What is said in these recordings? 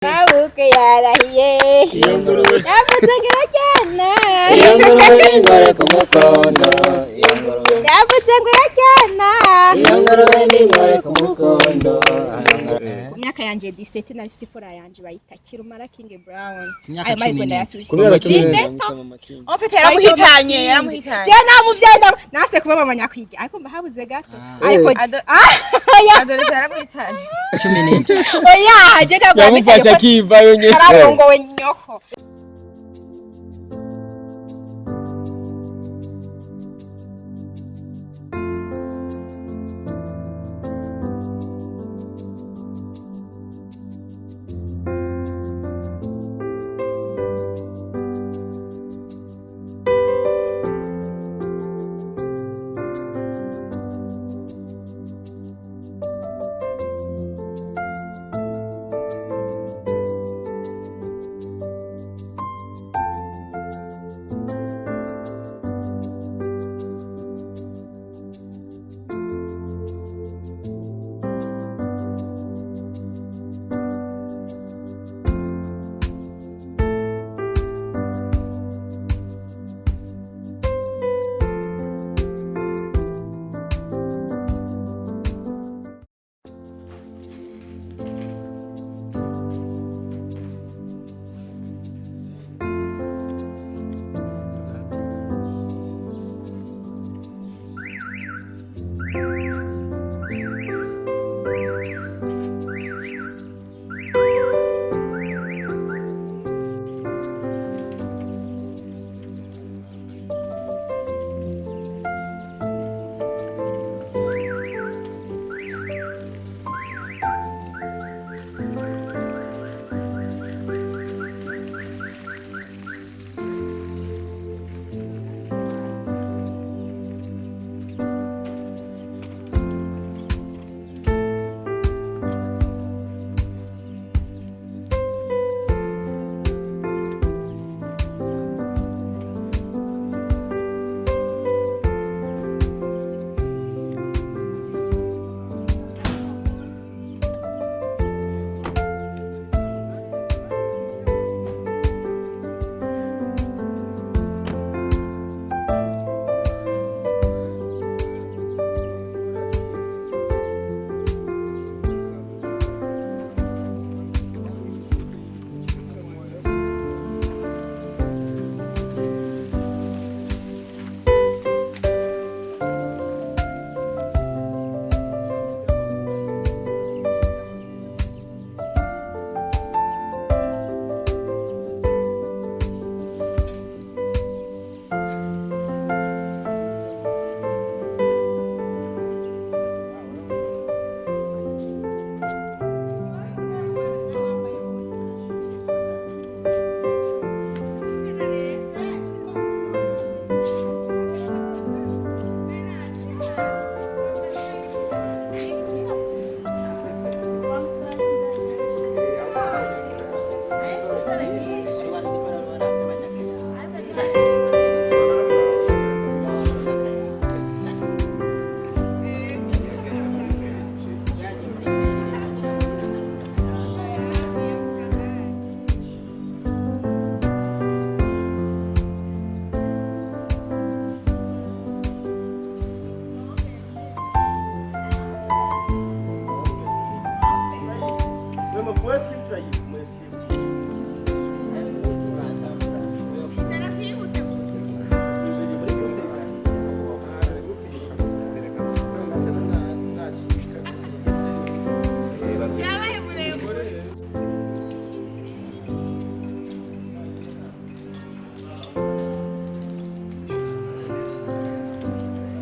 Mabukwe yarahiye. Iyo ngurube. Yavutse ngo iraryana. Iyo ngurube n'ingore ku mukondo. Iyo ngurube. Yavutse ngo iraryana. Iyo ngurube n'ingore ku mukondo. Ku myaka yanje 17 nari mfise ifura yanje bayita Kirumara King Brown. Imyaka Ayo mahirwe 14. ndayafise. Kubera 17. En fait, yaramuhitanye, yaramuhitanye. Je namuvyaye nase kuba mama nyakwiga ariko mba habuze gato. Ariko ah oya. Adolescent yaramuhitanye. 17. Oya, je ntabwo Yamufashe akivayo nyene. Yararongowe nyoko.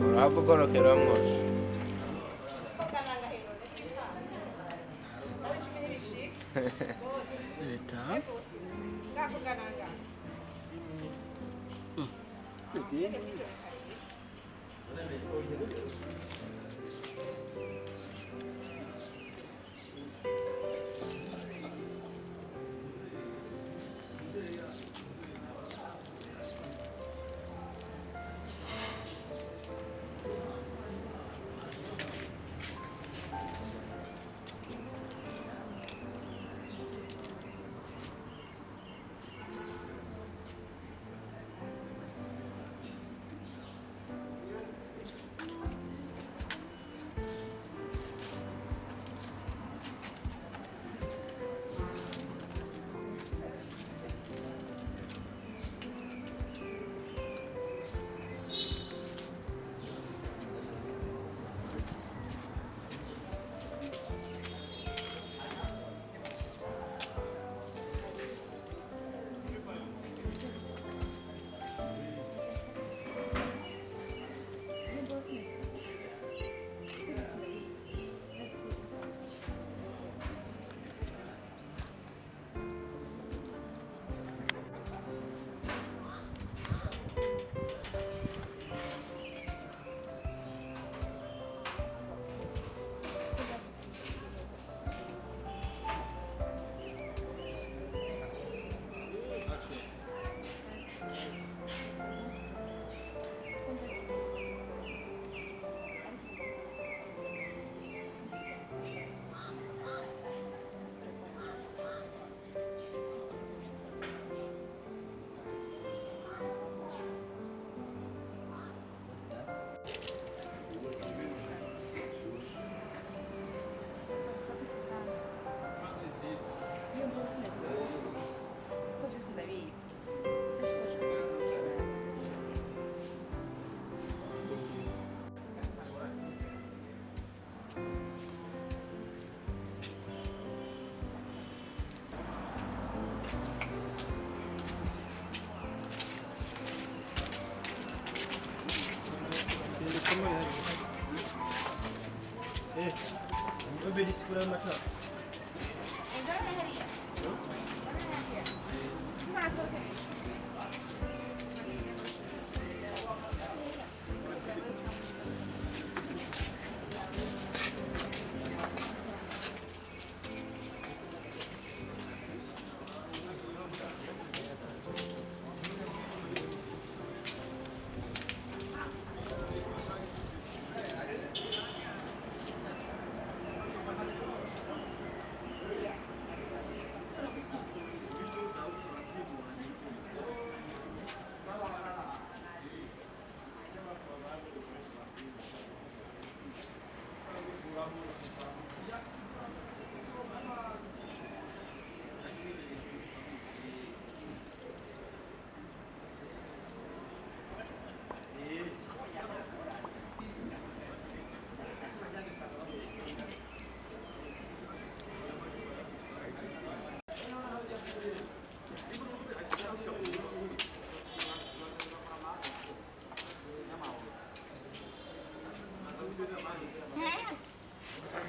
Urahava ugorokeramwo.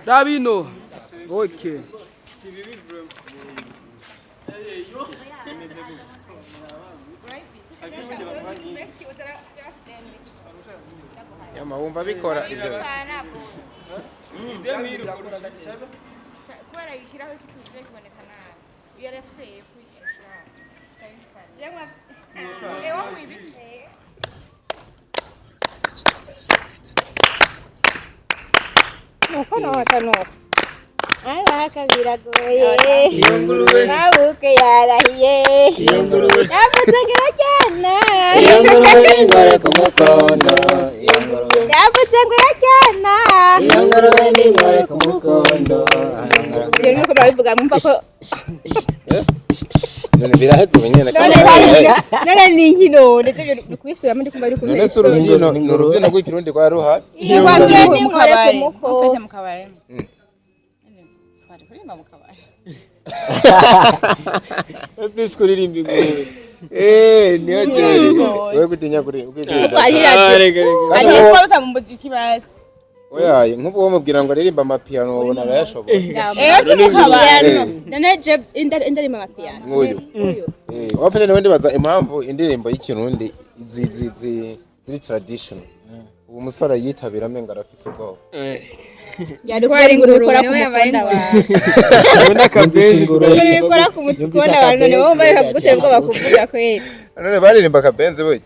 Rabino. Okay. Yama wumva bikora ibyo. Kubera ikirahure kituzuye kiboneka nabi. Iyo yarafise yepfo Nuko nota nuko. Abaka biragoye. Iyo ngurube. Mabuke yarahiye. Iyo ngurube. Yavuze ngo irajyana. Iyo ngurube n'ingore ku mukondo. Iyo ngurube. Yavuze ngo irajyana. Iyo ngurube n'ingore ku mukondo. Ibyo nuko babivuga mwumva ko None biraheze ubu nyene. none ni inkino ndetse ni kubisubiramo ndi kumva ari None se urubyino ni urubyino rw'ikirundi rwa ruhari. Iyo ngurube n'ingore ku mukondo. Mfate mu kabare. Twari kuririmba mu kabare. Please kuririmba ingurube. Eh, niyo jeri. Wewe gutinya kuri ukwirinda. Ah, reka reka. Kandi Ariko wowe- bata mu muziki basi. Oya, nk'ubu uwo mubwira ngo aririmba amapiano wabona arayashobora. Eh, si mu kabare. Eh, None je indarima amapiyano. Nk'uyu. Eh, wapfa niwe ndibaza impamvu indirimbo y'ikirundi zi zi zi ziri traditional. Ubu umusore ayitabira amenga arafise ubwoba. Yari kubera ingurube ikora ku mukondo wawe. Ubona akabenzi Ingurube ikora ku mukondo wawe none wowe wumva bikagutera ubwoba kuvuga kweri. None baririmba akabenzi burya.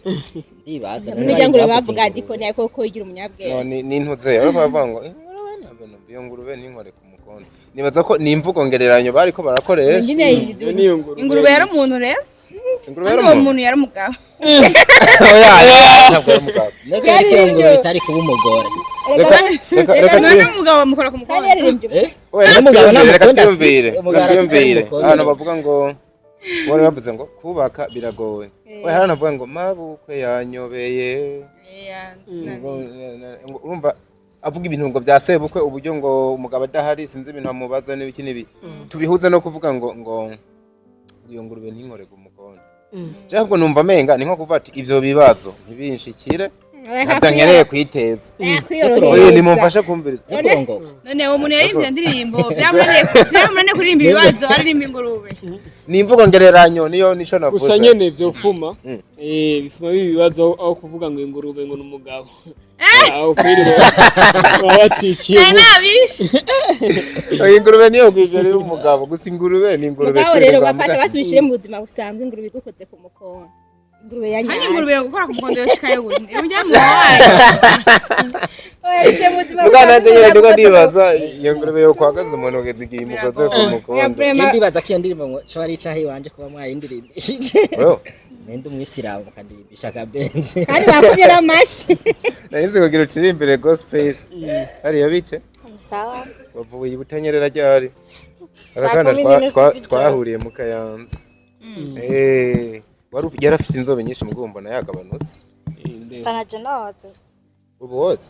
Ndibaza. None ngurube bavuga dikoni ariko ko igira umunyabwenge. No, ni ni ntuze ariko bavuga ngo ingurube ntabwo numva iyo ngurube n'inkore ku mukondo. Nibaza ko ni imvugo ngereranyo bariko barakoresha. Nyine niyo ngurube. Ingurube yari umuntu rero. Ingurube yari Kandi uwo umuntu. muntu yari umugabo. Oya, ntabwo yari umugabo. Niko iyo ngurube itari kuba umugore. Reka reka reka None twi- umugabo bamukora ku kandi mukondo. yaririmbye Eh? Oya, reka N'umugabo twiyumvire, reka ntamukunda twiyumvire, afise, reka umugabo afise twiyumvire. n'umukondo. Ahantu bavuga ngo bari bavuze ngo kubaka biragoye. Oya, hari ahantu bavuga ngo mabukwe yanyobeye. Ngo urumva avuga ibintu ngo bya sebukwe uburyo ngo umugabo adahari sinzi ibintu amubaza n'ibiki n'ibi. Tubihuze no kuvuga ngo iyo ngurube ntinkore ku mukondo. Je ahubwo numva amenga ni nko kuvuga ati ivyo bibazo ntibinshikire ntabyo nkeneye kwiteza. Oya, nimumfashe kumviriza. Yo kurongoka. None uwo muntu yaririmbye iyo ndirimbo byamunaniye kuririmba ibibazo aririmba ingurube. Ni imvugo ngereranyo niyo nico navuze. Gusa nyene vyofuma bifuma biba ibibazo aho kuvuga ngo ingurube ngo ni umugabo. Aho kwirirwa baba batwikiye. Nari nabishe. Oya, ingurube niyo kwigera y'umugabo gusa ingurube ni ingurube Mugabo turi rero kwa bafata muganga. basubishire mu buzima busanzwe ingurube igukoze ku mukondo. Ingurube ya Hanyuma nyayo. ingurube yo gukora ku mukondo yoshikayo gute? Ujya mu wayo. Oya bishyire mu buzima Mugabo nanjye nyine ndiko igukoze ku ndibaza iyo ngurube yo kwagaza umuntu kugeza igihe imukoze ku Oya, mukondo. vraiment. Je ndibaza ko iyo ndirimbo ngo co ari icaha iwanje kuba mwayindirimbishije. Bro, Nende umwisilamu mukandirimbisha akabenzi. Kandi bakubye n'amashi. nari nzi kugira ucirimbire gospel. Hariya bite? Sawa. Wavuye i Butanyerera ryari? Saa Aka kana kumi n'inusu z'ijoro. twahuriye mu Kayanza. Eh, wari yarafise inzobe nyinshi mugabo mbona yagabanutse. Sana je noze. Ubu woze?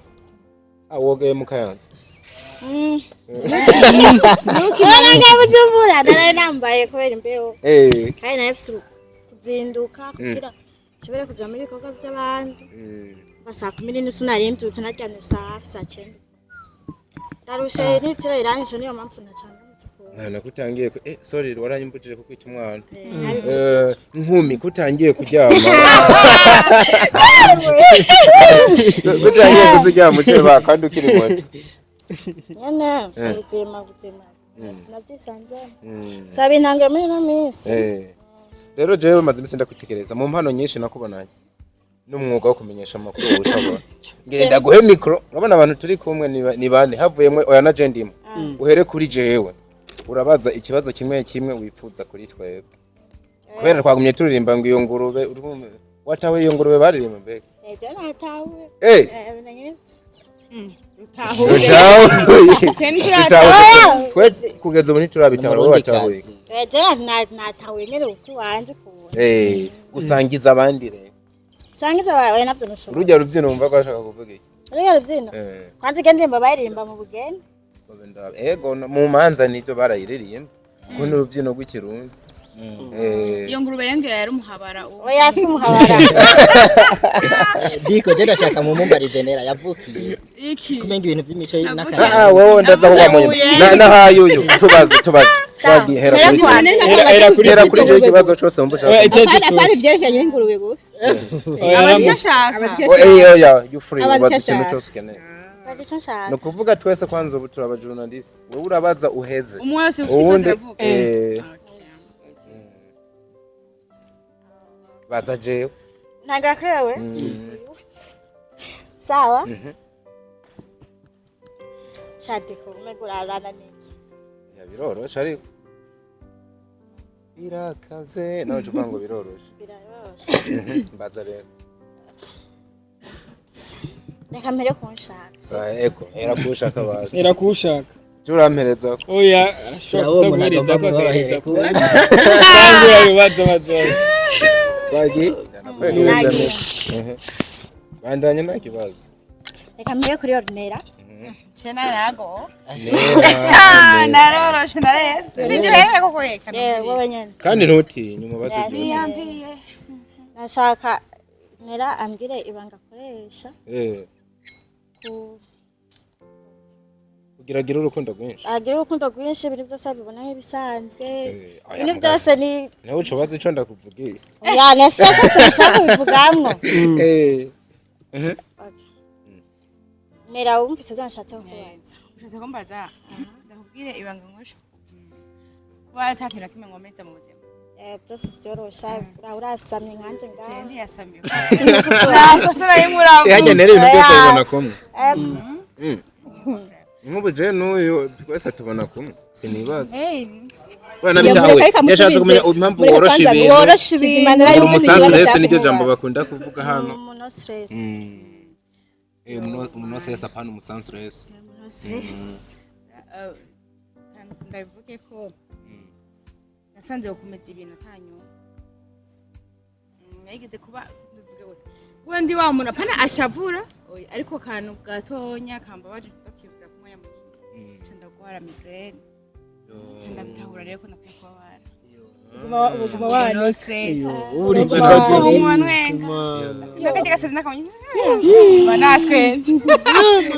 Ah, wogeye mu Kayanza. None Bujumbura naraye nambaye kubera imbeho. Kandi nari mfise kuzinduka kugira nshobore kuja muri ibikorwa by'abandi. Ba saa 10:30 nari mbyutse naryamye saa hafi saa 9. Ndarushe n'itiro iranyishe, niyo mpamvu ntacangamutse ukuntu. Mwana kutangiye sorry, waranyumbujije kukwita umwana. Nabikubwiye. Nkumi kutangiye kuryama, kutangiye kuziryama uteba kandi ukiri muto. Nyene ubuzima nabyisanzemo, saba intambwe muri ino minsi. Rero jewe maze iminsi ndakwitegereza mu mpano nyinshi nakubonanye n'umwuga wo kumenyesha amakuru wowe ushobora. Ngenda guhe micro, urabona abantu turi kumwe ni bane, havuyemwe oya na je ndimo. Uhere kuri jewe, urabaza ikibazo kimwe kimwe wifuza kuri twebwe, kubera twagumye turirimba ngo iyo ngurube urumva watawe, iyo ngurube baririmba mbega. Ejo natawe. Ibintu Utahuye. Twe ntiturataha. Twe kugeza ubu ntiturabitahura, wowe watahuye. Ejo natahuye nyene uko wanje ukuntu. Gusangiza abandi rero. Sangiza wawe navyo nashobora. Urujya rubyino wumva ko ashaka kuvuga iki? Ruriya rubyino. Kwanza igenda ndirimbo bayiririmba mu bugeni. Ego, mu manza nibyo barayiririmba, kuko ni urubyino rw'ikirundi. Iyo ngurube yongera yari umuhabara uwo. Oya, si umuhabara. Diko, je ndashaka mumumbarize Nera yavukiye Iki? kumenga ibintu by'imico Navukiye. n'akaranga. Ah, wowe ndaza kugwa mu nyuma nahaye uyu tubaze tubaze. Twagiye, hera kuri Hera, hera kuri hera kuri icyo kibazo cyose wumva ushaka. Oya, icyo aricyo Apana cyose. ibyerekeranye n'ingurube gusa. Oya, Abaza icyo ashaka. Oh, oya, you free, Abaza ubaza icyo ikintu ashaka. cyose ukeneye. Bazi icyo nshaka. Ni ukuvuga twese kwanza ubu turi abajournalist, wowe urabaza uheze. Umwe wese ufite Uwundi icyo avuga. Baza jewe. Ntangura kuri wewe. Sawa. Shadiko umego urarana n'iki? Ya, biroroshe, ariko birakaze nawe uca uvuga ngo biroroshe. Biraroshe. Mbaza rero. Reka mpere kunshaka. Sa eko, hera kushaka bazi. Hera kuwushaka. Je urampereza ko. Oya, ashobora Sura uwo muntu kutaguhereza agomba ko mworohere agahereza kuba cyangwa ibibazo bazoza. Twagiye nakwegereza neza. Bandanya nta kibazo. Reka mpere kuri Ornera. Cena nago. Nera. Naroroshe nareze. Niryoheye kukweka. Wowe nyene. Kandi ntutinye umubaze Yes. byose. Niyambiye. Nashaka Nera ambwire ibanga akoresha ku Kugira agire urukundo rwinshi. Agira urukundo rwinshi, ibintu byose abibona nk'ibisanzwe. Oya, Ibintu mugabo. byose ni Nawe uca ubaza ico ndakuvugiye. Ya, nese sinshaka kubivugamwo. Nera, wumvise ibyo nashatse kukubaza? Ushatse kumbaza ndakubwire ibanga nkoresha kuba atakintu na kimwe nkomeza mu buzima. Byose byorosha, urasamye nkanje Je ngaho. ndiyasamye, nta kosa na rimwe uravuga. Hajya nera ibintu byose bibona kumwe. Nk'ubu je n'uyu twese tubona kumwe, sinibaza. Hey, Oya, nabitahuye. Mureke Yashatse amusubize. kumenya impamvu Mureke worosha kwanza ibintu. worosha ibintu. Uri Yumvise umusanzu ikibazo rese, niryo cyakumubara. jambo bakunda kuvuga hano. Umuntu stress. Umuno stress, apana umusanzu rese. Umuntu stress. Ndabivuge ko nasanze gukomeza ibintu atanyuma nayigeze kuba, ndabivuge gute, kuba ndi wa muntu apana ashavura, oya, ariko kantu gatonya kambabaje ndakiyumvira ku mwanya munini nca ndagwara migraine, nca ndabitahura rero ko nakwiye kubabara. Ubuguma wana. No stress. Uri Ubuguma nwenga nakajya gasazi nakamenya mba natwenze.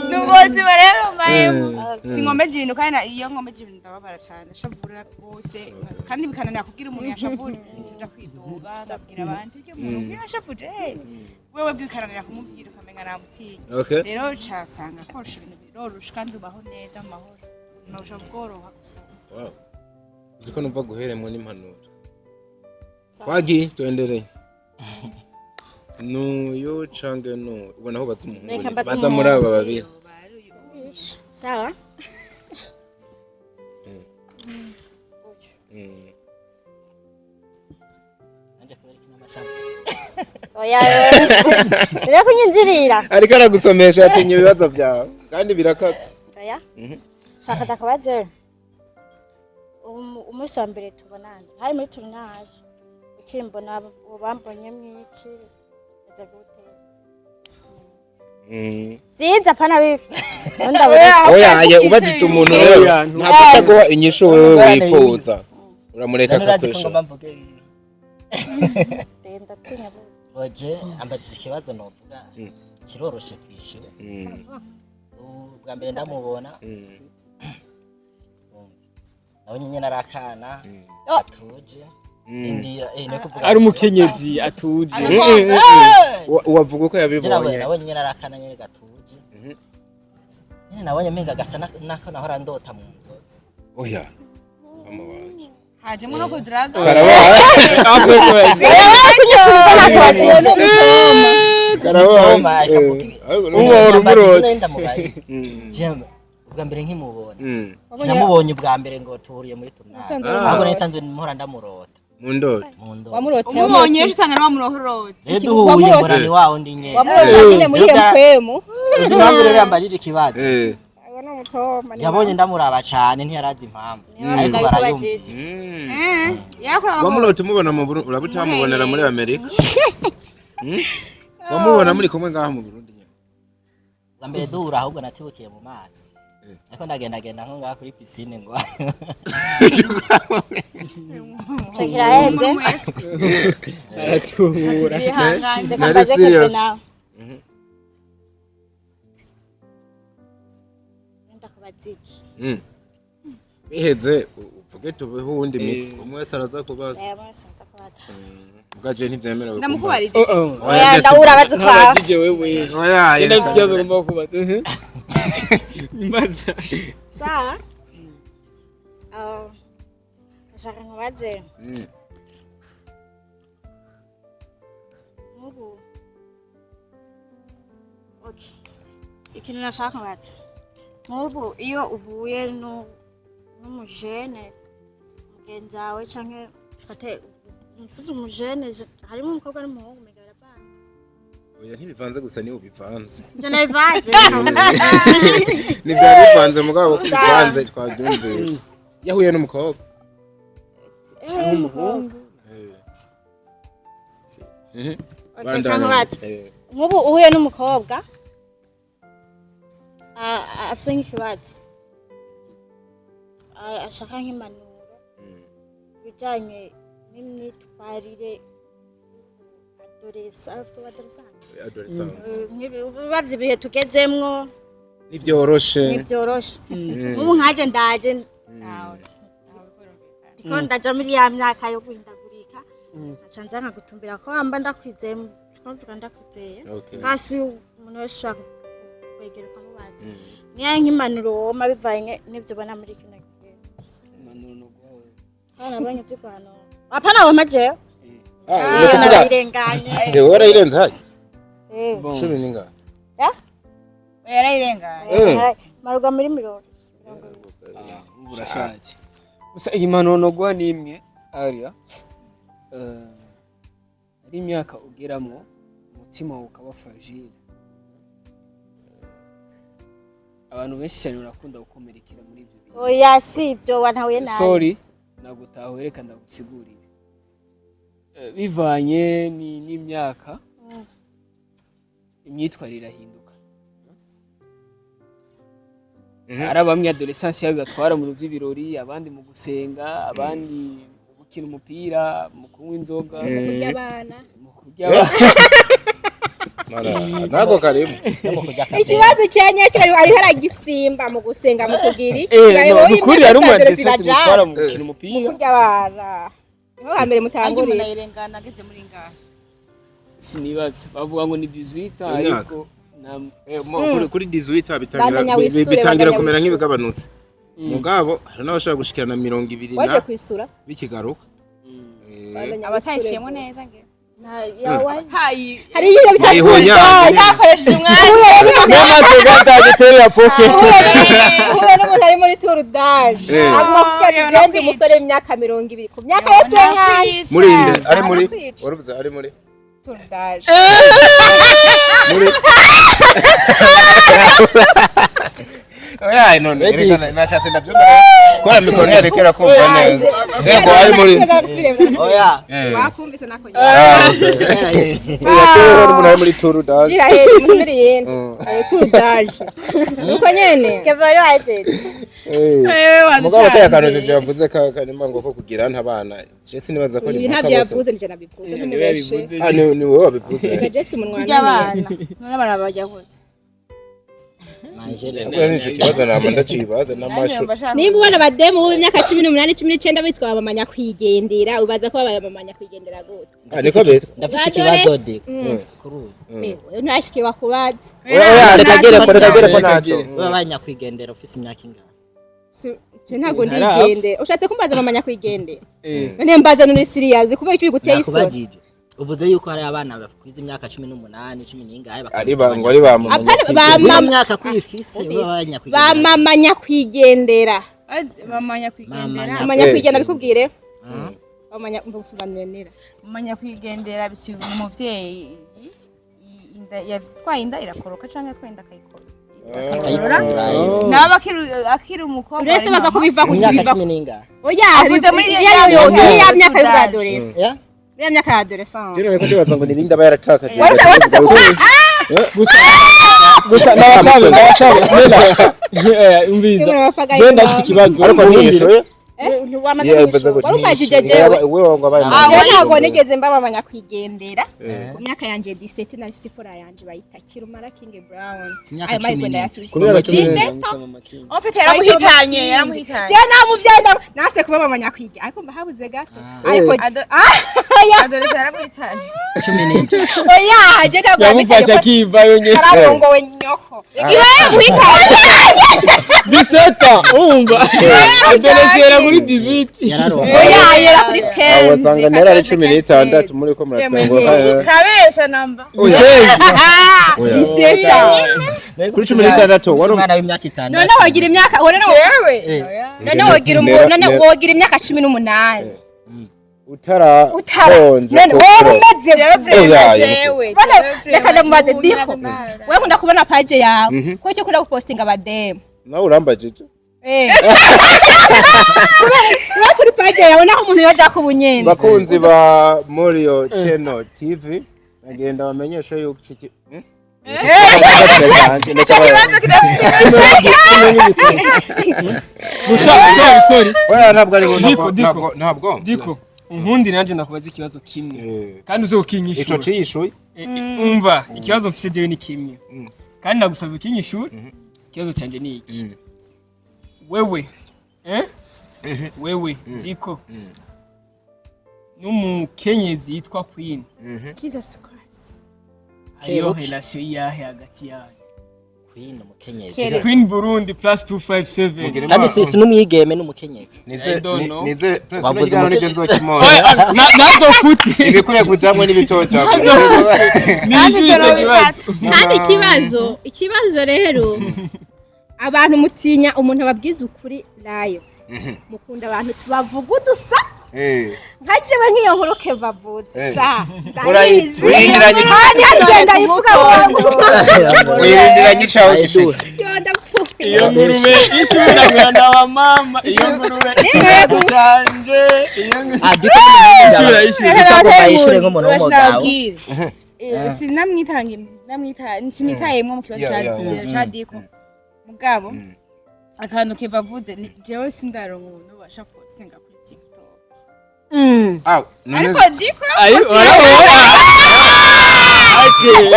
Ni ubuzima rero mbayemo, sinkomeza ibintu kandi iyo nkomeje ibintu ndababara cyane, ndashavura rwose, kandi bikananira kubwira umuntu yashavuje. Nja kwidoga, ndabwira abandi ibyo umuntu ubwira yashavuje, wewe bikananira kumubwira, ukamenga namutinya. Okay. Rero casanga korosha ibintu biroroshe kandi ubaho neza mu mahoro, ubuzima bushobora bworoha gusa. Wow. Uzi ko numva guheremwo n'impanuro. Twagiye, tuendelee. Nuyu cange nu ubona aho baza umuhungu. Reka mbaze Baza muri aba babiri. Sawa. Nanjye kubera iki n'amashavu. Oya, rero kunyinjirira. Ariko aragusomesha, yatinye ibibazo byawe kandi birakatse. Oya, shaka ndakubaze. Umunsi wa mbere tubonana hari muri tournage, ukimbona bambonye mwiki, aza gute? Vyiza, apana bibi. Ndabona. Oya, aye, ubajije umuntu rero Oya, ntabwo aca guha inyishu wewe Ingorane. wifuza, uramureka None urazi ko akakwisha. ngomba mvuge? Ndatinya Oje ambajije ikibazo novuga kiroroshe kwishura. Ubwa mbere ndamubona, nabonye nyine ari akana atuje, indira no kuvuga Ari umukenyezi atuje. Wavuga uko Je nabonye yabibonye. Nabonye nyine ari akana nyine gatuje nyine, nabonye menga gasa nako nahora ndota mu nzozi. Oya, mama wanje. Hajemo no kuduraga. Karabaye. Karabaye. Mitoma, ikavuga ibi. Uwo urumurotse. Ndamubari je ubwa mbere nkimubona, sinamubonye ubwa mbere ngo tuhuriye muri tunani, Usanzwe ahubwo umurota. nari nsanzwe mpora ndamurota. Mu ndoto. Mu ndoto. Wamurota? Umubonye ejo usanga nawe wamurohorota. Rero duhuye mbona ni wa wundi nyene. Wamurota nyine muri iyo mpwemu. Uzi impamvu rero yambajije ikibazo? Abo ni umutoma. Yabonye ndamuraba cane, ntiyarazi impamvu, ariko barayumvise. Yakora. Wamurota umubona mu Burundi, uraba utamubonera muri Amerika? Wamubona muri kumwe ngaha mu Burundi nyene? Ubwa mbere duhura, ahubwo natibukiye mu mazi, ariko ndagendagenda nko ngaha kuri piscine ngo Kiraheze. Aratubura. Yihangane. Reka Nari mbaze Kevin serious. nawe. Ndakubaza iki? Biheze uvuge tubeho uwundi mikro, umwe wese araza kubaza. Eh, mwese ndakubaza. Ubwa je ntivyemerewe. Ndamukubariza. Oh, oh. Oya, Oya, Jesse. ndahura abazi kwawe. Ntabajije wewe. Oya. Genda, bifite ikibazo ngomba kubaza. Mbaza. Sawa. Ah, ndashaka nkubaze. Nk'ubu. Okay. Ikintu nashaka nkubaza. Nk'ubu iyo uhuye n'umujene mugenzi wawe, canke fate mfuze umujene, harimo umukobwa n'umuhungu, mega baravanze. Oya, ntibivanze gusa, niwe ubivanze. Nje nabivanze. Ntibyari bivanze, mugabo ko bivanze twabyumvise. Yahuye n'umukobwa Cyangwa umuhungu. Okay, Bandanya. nkubaze. Nk'ubu uhuye n'umukobwa afise nk'ikibazo, ashaka nk'impanuro bijanye n'imyitwarire Adolescence. Uravye ibihe tugezemwo, Ntivyoroshe. ntibyoroshe. Nk'ubu nkaje ndaje ndiko ndaja muri ya myaka yo guhindagurika, nkaca nza nkagutumbira ko wamba ndakwizeye, ko mvuga ndakwizeye. Hasi umuntu wese ushaka kwegera ukamubaza niyo nk'impanuro woma bivanye n'ibyo ubona muri kino gihe. Impanuro no guha wewe. Kandi nabonye ziguhanura, apana woma jewe. Ah, ni ukuvuga Narayirenganye. Warayirenze hayi. Eh. Bon. 14? Ya? Yarayirenganye. Marwa muri 20. Ubu urashaje. Gusa iyi mpanuro no guha ni imwe aria. Ari imyaka ugeramo umutima wawe ukaba fragile. Abantu benshi cyane barakunda gukomerekera muri ibyo bintu. Oya, si ibyo, wantahuye nabi. Sorry, nagutahuye, reka ndagusigurire. Bivanye n'imyaka, imyitwarire irahinduka. Hari bamwe adolescence yabo batwara mu bintu by'ibirori, abandi mu gusenga, abandi mu gukina umupira, mu kunywa inzoga, Kurya abana. mu kurya abana. Mara, nako karimo. No mu kurya Ikibazo cya nyacyo ariho aragisimba mu gusenga, mu kugira No, ni ukuri hari umu adolescence mutwara mu gukina umupira. Kurya abana niho hambere Kandi umuntu mutangurira. ayirengana ageze muri ngahe? Sinibaza, bavuga ngo ni 18. Imyaka. Ariko nta Kuri 18 bitangira Bandanya wisure, bitangira bandanya kumera wisure. nk'ibigabanutse. Mugabo hari n'abashobora gushikirana 20 Waje na kwisura. bikigaruka. Bandanya Abatayishiyemo wisure. neza nge Yawe. tayi. Hari ibyo Ihonya. Bakoresheje umwanya. N'amaze gatageterera poke. Uhuye n'umuntu ari muri tour d'âge, aguma kuvuga ati Yo, je ndi nakwica. umusore w'imyaka 20 ku myaka yose yankaye. Muri inde ari muri Arakwica. waruvuze ari muri Tour d'âge. Muri. Oya, none reka nashatse ndavyo kwa mikoro ntiyarekera kumva neza. Yego, ari muri. Oya. Wakumvise nako. Ah, okay. Oya, umuntu ari muri tour d'âge. Jira heri muhumire yenda. Tour d'âge nuko nyene. Keva wari wajeje. Mugabo kaya kantu jeje yavuze ka kanima ngo ko kugira ntabana. Je sinibaza ko ni Ibi mpaka ntabyo bose. yavuze, nije nabivuze. Niwe Ntumubeshe. yabivuze. Ah, ni wowe wabivuze. Reka Jeff umunwa. Kurya abana none abana bajya gute? Mangere. Ahubwo nico kibazo nama ndacibaza n'amashu. Nimba ubona abademu b'imyaka 18, 19 bitwa bamanya kwigendera, ubaza ko babaye bamanya kwigendera gute? Ah, niko bitwa. Ndafise ikibazo de kuri ubu. Wewe ntashikirwa kubaza. Oya, reka gere ko, reka gere ko naco. Baba banyakwigendera ufise imyaka ingana? Je ntago ndigendera. Ushatse kumbaza bamanya kwigendera? None mbaza nuri serious kubera icyo biguteye isoni? Nakubajije, uvuze yuko hari abana bakwiza imyaka 18, cumi n'ingahe. Ari ba ngo ari ba mama. Apana ba Iyo mama. myaka kwifise baba banyakwigendera. Ba mama nyakwigendera. Bamanya kwigendera. Bamanya Eh. kwigendera bikubwire. Bamanya mbusobanurira. Bamanya kwigendera bisiga umuvyeyi inda yatwaye, inda irakoroka canke yatwaye inda akayikora. Akayikura. Naba akiri umukobwa. Uretse baza kubiva Mu myaka kubiva. cumi n'ingahe? Oya, Avuze muri iyo ya yose myaka ya myaka y'ubwadolescence. y'ubwadolescence. Ya? Ya myaka ya adolescence. Jene ko ndibaza ngo nirinde aba yaratakaje. Wari watatse kuba Gusa gusa ndabasabe, ndabasabe Nela. Umviriza, je ndafise ikibazo. Ariko ntiyishuye. Ntiwamaze Yeah, baza kwishura. Wari umbajije ngo jewe. Wewe ngo abaye Jewe ntabwo nigeze mbaba abanyakwigendera. Ku myaka yanjye 17 nari mfise ifura yanje bayita Kirumara King Brown. Ku myaka Ayo mahirwe 17. ndayafise. Ku myaka 17. 17. En fait yaramuhitanye, yaramuhitanye. Jewe nta muvyeyi nase kuba mama nyakwigendera, ariko mba habuze gato. Ariko oya, Adolescence yaramuhitanye. 17. oya, je ntabwo Yamufashe akivayo nyene. Kararongowe nyoko. Iwe yamuhitanye. 17, umva, adolescent kuri 18. Yararongoye. Oya, yera kuri Aho wasanga 15. nera ari 16 muri ko muratangwa. Ukabesha namba. 16. Kuri 16 wari umwana w'imyaka 6. None wogira imyaka, none Jewe. none wogira none wogira imyaka 18 utara utara konje none wowe umeze Jewe Oya, vraiment jewe. Bana, reka ndamubaze Diko, wewe nkunda kubona page yawe ko icyo ukunda gupostinga abademu. Nawe urambajije. Kubera kuri page yawe naho umuntu yoja ku bunyene. Bakunzi ba Morio Channel TV, bagenda bamenyesha yuko iki Ikibazo kidafise. Gusa sorry, sorry. Oya, ntabwo ari Diko, Diko. ntabwo ntabwo. Diko, unkundi nanje ndakubaza ikibazo kimwe kandi Ico uzokinyishura. ciyishuye. Umva, ikibazo mfise jewe ni kimwe kandi ndagusaba ukinyishura. Ikibazo canje ni iki: wewe, wewe Diko n'umukenyezi yitwa Queen, Jesus Christ. hariyo relation iyahe hagati yanyu? Queen umukenyezi. Queen Burundi plus 257. Kandi si n'umwigeme, n'umukenyezi. Nize I don't know. nize prince Wavuze n'igihano nivyo nzokimona. Oya, nazofute. Ibikwiye kujamwe n'ibitoca. Nishure ico kibazo. Kandi ikibazo rero, abantu mutinya umuntu ababwiza ukuri live, mukunda abantu tubavuga udusa. Nka jewe nk'iyo nkuru Keva avuze sha ndayizi. Uyirindiranye. Kandi hagenda ivuga ngo Uyirindiranye icawe gishitse. yo ndapfuye. Iyo ngurube ishura mwana wa mama, iyo ngurube canje, iyo ngurube. Ah, Diko. Ishura, ishura. Diko agomba yishure nk'umuntu w'umugabo. Sinamwitange, namwita sinitayemwo mu kibazo ca Diko. Mugabo akantu Keva avuze ni jewe sindaronka umuntu ubasha postinga kuri TikTok. Ah, none Ariko Diko Ayo, urabona? Okay.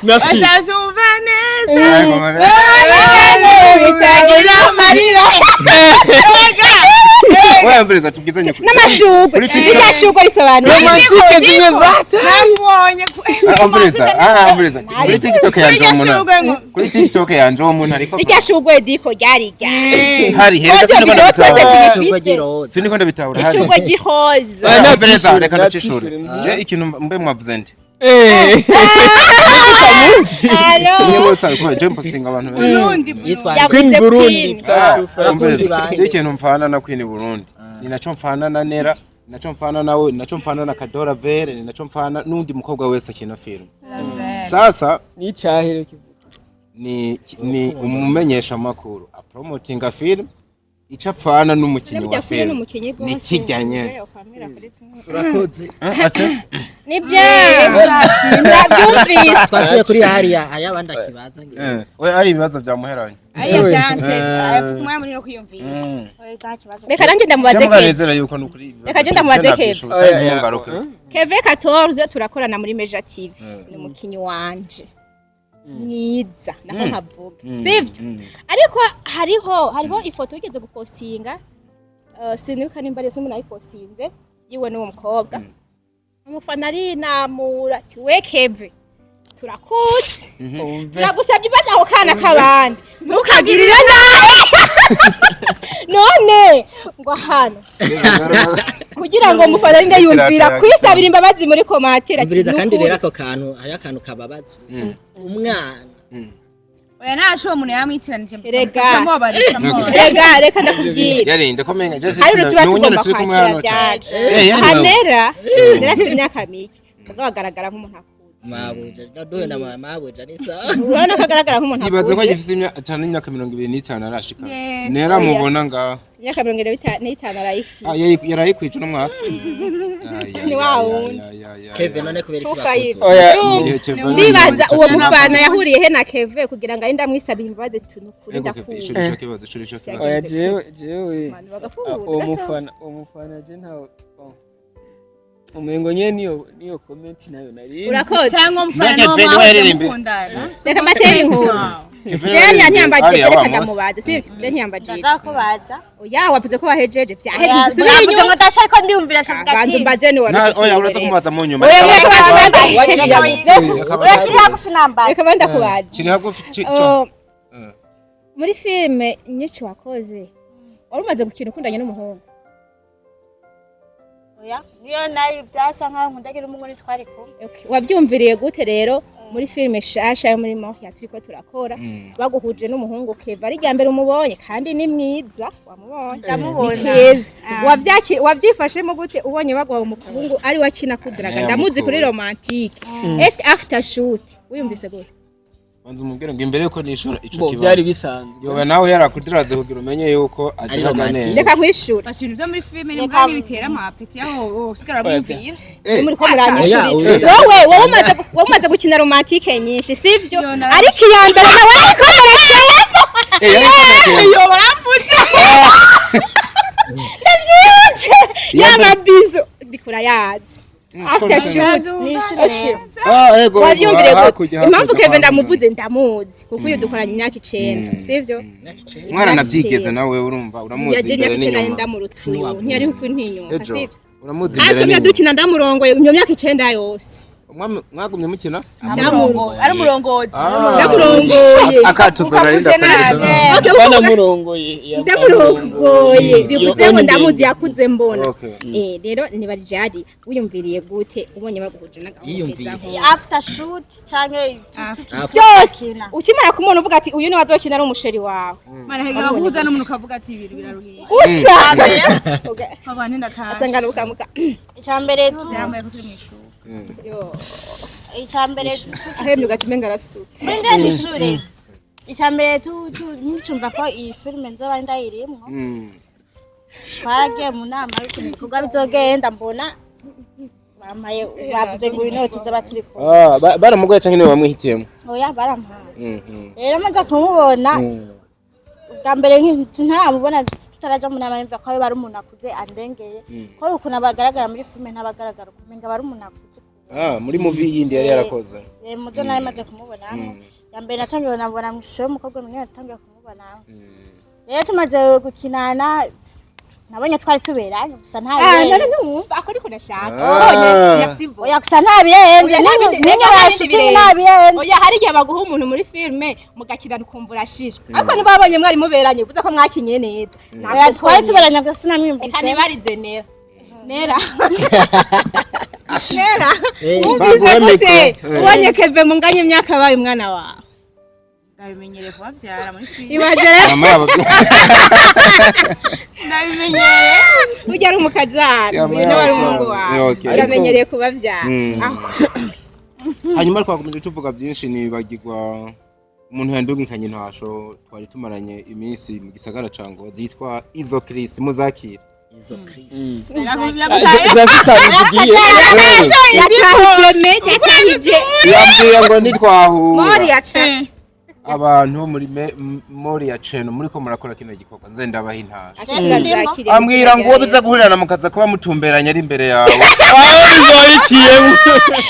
Merci. bazavyumva neza. Bitagira amarira. Oya, mbere tubwizanye kuri N'amashugwe. Kuri TikTok. Irya shugwe risobanura Romantike zimwe zata. Namubonye. Ah, umviriza, ah, umviriza. Kuri TikTok yanje uwo muntu. Shugwe ngo Kuri TikTok yanje uwo muntu ariko Irya shugwe Diko ryari rya hari hereka Koze siniko video twese ndabitahura. Ishurwe tubifise. ry'iroza. Siniko ndabitahura hari. Ishugwe ry'ihoza. Ah, umviriza, reka Natwishure. ndacishura. Je ikintu mbe mwavuze nti. Alo. Nimwe bose ariko je mpostinga abantu benshi. Burundi. Yitwa Yavuze Queen Burundi Queen. plus Ah, 257. umviriza. banje. Je ikintu mfana na Queen Burundi. Ni naco mfana na Nera, ni naco mfana nawe, ni naco mfana na Kadora Vere, ni naco mfana n'undi mukobwa wese akina film. Sasa Ni icahe kivuga? ni umumenyesha makuru apromotinga film, ico apfana n'umukinyi wa Burya Queen ni film umukinyi ni gose. kijyanye. Urakoze. Ni bya ndabyumvise. Twasubiye kuri hariya, hariya abandi akibaza ngira. Oya, ari ibibazo byamuheranye. Ariyo byanse afite umwanya munini wo kwiyumvira. Reka nanjye ndamubaze Cyangwa Keve. nizera yuko nukuri ibibazo Reka je ndamubaze Keve. Ntungaruke. Keve 14 turakorana muri Meja TV, ni umukinyi wanje. Mwiza nako nkavuga sivyo, ariko hariho ifoto wigeze gupostinga, sinibuka nimba ariyo umuntu ayipostinze yiwe n'uwo mukobwa. Umufana arinamura ati: "We Keve, turakutse, turagusabye imbabazi, ako kana k'abandi ntukagirire nabi." None ngo hano kugira ngo umufana arinde yumvira kwisabira imbabazi muri commentaire ati, Umviriza kandi. "Nukuri." Rero ako kantu, hariho akantu kababaza umwana. Oya, ntaco, uwo muntu yamwitiranije. Erega. Turamubabarira. Rega reka ndakubwira. Yarinde ko menga Jesse. Hari ibintu tuba N'ubu nyene tugomba turi kumwe kwakira hano cyane. byaje. Yari wewe. Hanera yari afite imyaka mike, mugabo agaragara nk'umuntu akuze. Mabuja naduhe na mabuja ni sawa. Urabona ko agaragara nk'umuntu Ibaze ko akuze. agifise imyaka atanu, imyaka 25 arashika. Yes. Nera mubona ngaho. Imyaka 75 arayifite. Ah, yarayikwije uno mwaka. Ni wa wundi. Kevin, none kubera iki Tukayibwa. bakuze? Oya. Ndibaza uwo mufana yahuriye he na Keve kugira ngo ayinde amwisabire imbabazi, tunukuri Ego Keve, ndakunda. ico nico kibazo, ico nico kibazo. Oya, jewe Abantu bagakunda. uwo mufana je ntawe, oh. Umengo nyene niyo comment nayo nari Urakoze. Cyangwa umufana Mbega niwo Kevin mwahoze waririmbye? mukundana. Reka mbatera inkuru. Keve Jewe ntiyambajije. hariya Reka wa munsi. ndamubaze, sivyo? Je ntiyambajije. Ndaza kubaza. Oya, wavuze ko wahejeje, vyaheze, dusubire Muravuze inyuma. ngo ndasha, ariko ndiyumvira shavuga Banza ati umbaze ni Na oya, uraza kumubaza mu nyuma. Oya, reka baze. Oya, kiri hagufi nambaza. Reka banda kubaza. Kiri hagufi Oh, muri filime nyinshi wakoze, wari umaze gukina ukundanye n'umuhungu? Oya, niyo nari byasa nkaho nkundagira umuhungu ntitwari kumwe. Okay. Wabyumviriye gute rero muri filime shasha yo muri Moria turiko turakora, baguhuje n'umuhungu Keva, ari rya mbere umubonye, kandi ni mwiza, wamubonye? Ndamubona. Ni keza. Wabyifashemo gute ubonye baguha umuhungu ari we akina kudiraga? Yeah, Ndamuzi kuri mukuru. romantique. Est after shoot wiyumvise gute? Banza umubwire ngo imbere yuko nishura ico Bo kibazo. byari bisanzwe. Yoba nawe yarakudiraze kugira umenye yuko agiraga romantique. neza. Reka nkwishura. Basi ibintu byo muri filime ni mbwa ntibitera amapeti aho usigara wiyumvira. Muri ko muranyishurira. Oya, Wowe umaze gukina romantique nyinshi, sivyo? Yo, narabishe. Ariko iya mbere nawe yarikomerekeyemo. Eh, Yo, baramfushe. Ndabyibutse ya mabizo ndikura yazi after shoot. Nishure rero. Ah, ego. Wabyumvire gute? Hakurya, Impamvu hakurya, Kevin hakurya. ndamuvuze, ndamuzi kuko iyo dukoranye imyaka 9, sivyo? Mwaranabyigeze nawe, urumva uramuzi Yaje imbere imyaka 9 n'inyuma. ndamurutse, uyu ntiyari kuntinyuka, Ejo sivyo? uramuzi Natwe imbere mwe n'inyuma. dukina ndamurongoye iyo myaka 9 yose. Mwagumye mukina? Ari umurongozi. Ndamurongoye. Akatuzo nari ndakoresha. Okay, Banamurongoye. Ndamurongoye bivuze ngo Yo, ndamuzi, yakuze mbona. Okay. Rero nibarijari, wiyumviriye gute ubonye baguhuje n'agahungu Yiyumvise. keza? After shoot canke Byose ukimara kumubona uvuga ati: "Uyu ni wazokina ari umusheri wawe." Mana, hega guhuza n'umuntu ukavuga ati ibintu biraruhisha. Gusa Abantu ndataje. asanga nukamuka. Icambere tu Byarambaye ko turi mu ishuri. Yo, Icambere tu ahemye ugaca umenga arasutse. Mwende nishure. Icambere tu nicumva ko iyi filime nzoba ndayirimwo. Twaragiye mu nama y'ukuntu ibikorwa bizogenda, mbona bampaye, bavuze ngo uyu niwe tuzoba turi kumwe. Ah, baramugoye canke niwe wamwihitiyemo? Oya, barampaye. Rero maze kumubona ubwa mbere, ntaramubona, tutaraja mu nama, yumva ko ari umuntu akuze andengeye, ko ari ukuntu abagaragara muri filime ntabagaragara umenga aba ari umuntu akuze. Ah, muri movie yindi yari yarakoze. Muzo nawe maze kumubonamo ya mbere, natangiye nabona mu ishusho y'umukobwa munini, natangiye kumubonamo. Rero tumaze gukinana, nabonye twari tuberanye gusa nta Ah, none birenze. ntiwumva ako ariko ndashaka. Ah. Ubonye, merci beaucoup. Oya, gusa nta birenze. Oya, N'inyuma ya nta bindi shooting birenze. nta birenze. Oya, hari igihe baguha umuntu muri filime mugakinana ukumva urashishwe, ariko niba babonye mwari muberanye, bivuze ko mwakinye neza. Oya, twari tuberanye gusa sinamwumvise. Reka nibarize Nera. Nera, Nera, wumvise Baguhe gute micro. ubonye Keve munganye imyaka abaye umwana wawe? Ndabimenyereye kubabyara muri filime. Ibaze rero. Mama yabo. Ndabimenyereye. Burya ari umukazana, Yama uyu nawe ari yabo. umuhungu wawe. Okay. Uramenyereye kubabyara. Aho. Hanyuma twakomeje tuvuga byinshi, nibagirwa umuntu yandungikanye intasho twari tumaranye iminsi mu gisagara ca Ngozi, yitwa Izo Chris Muzakira. Izo Chris. Zafise ahantu zigiye. Yatahije me, yatahije. Yambwiye ngo nitwahura Mori yaca. abantu muri Mori ya Cheno muriko murakora kino gikorwa, nze ndabaha intasho. Azakire. Ambwira ngo uwo biza guhurirana mukaza kuba mutumberanye ari imbere yawe. Biciyemo.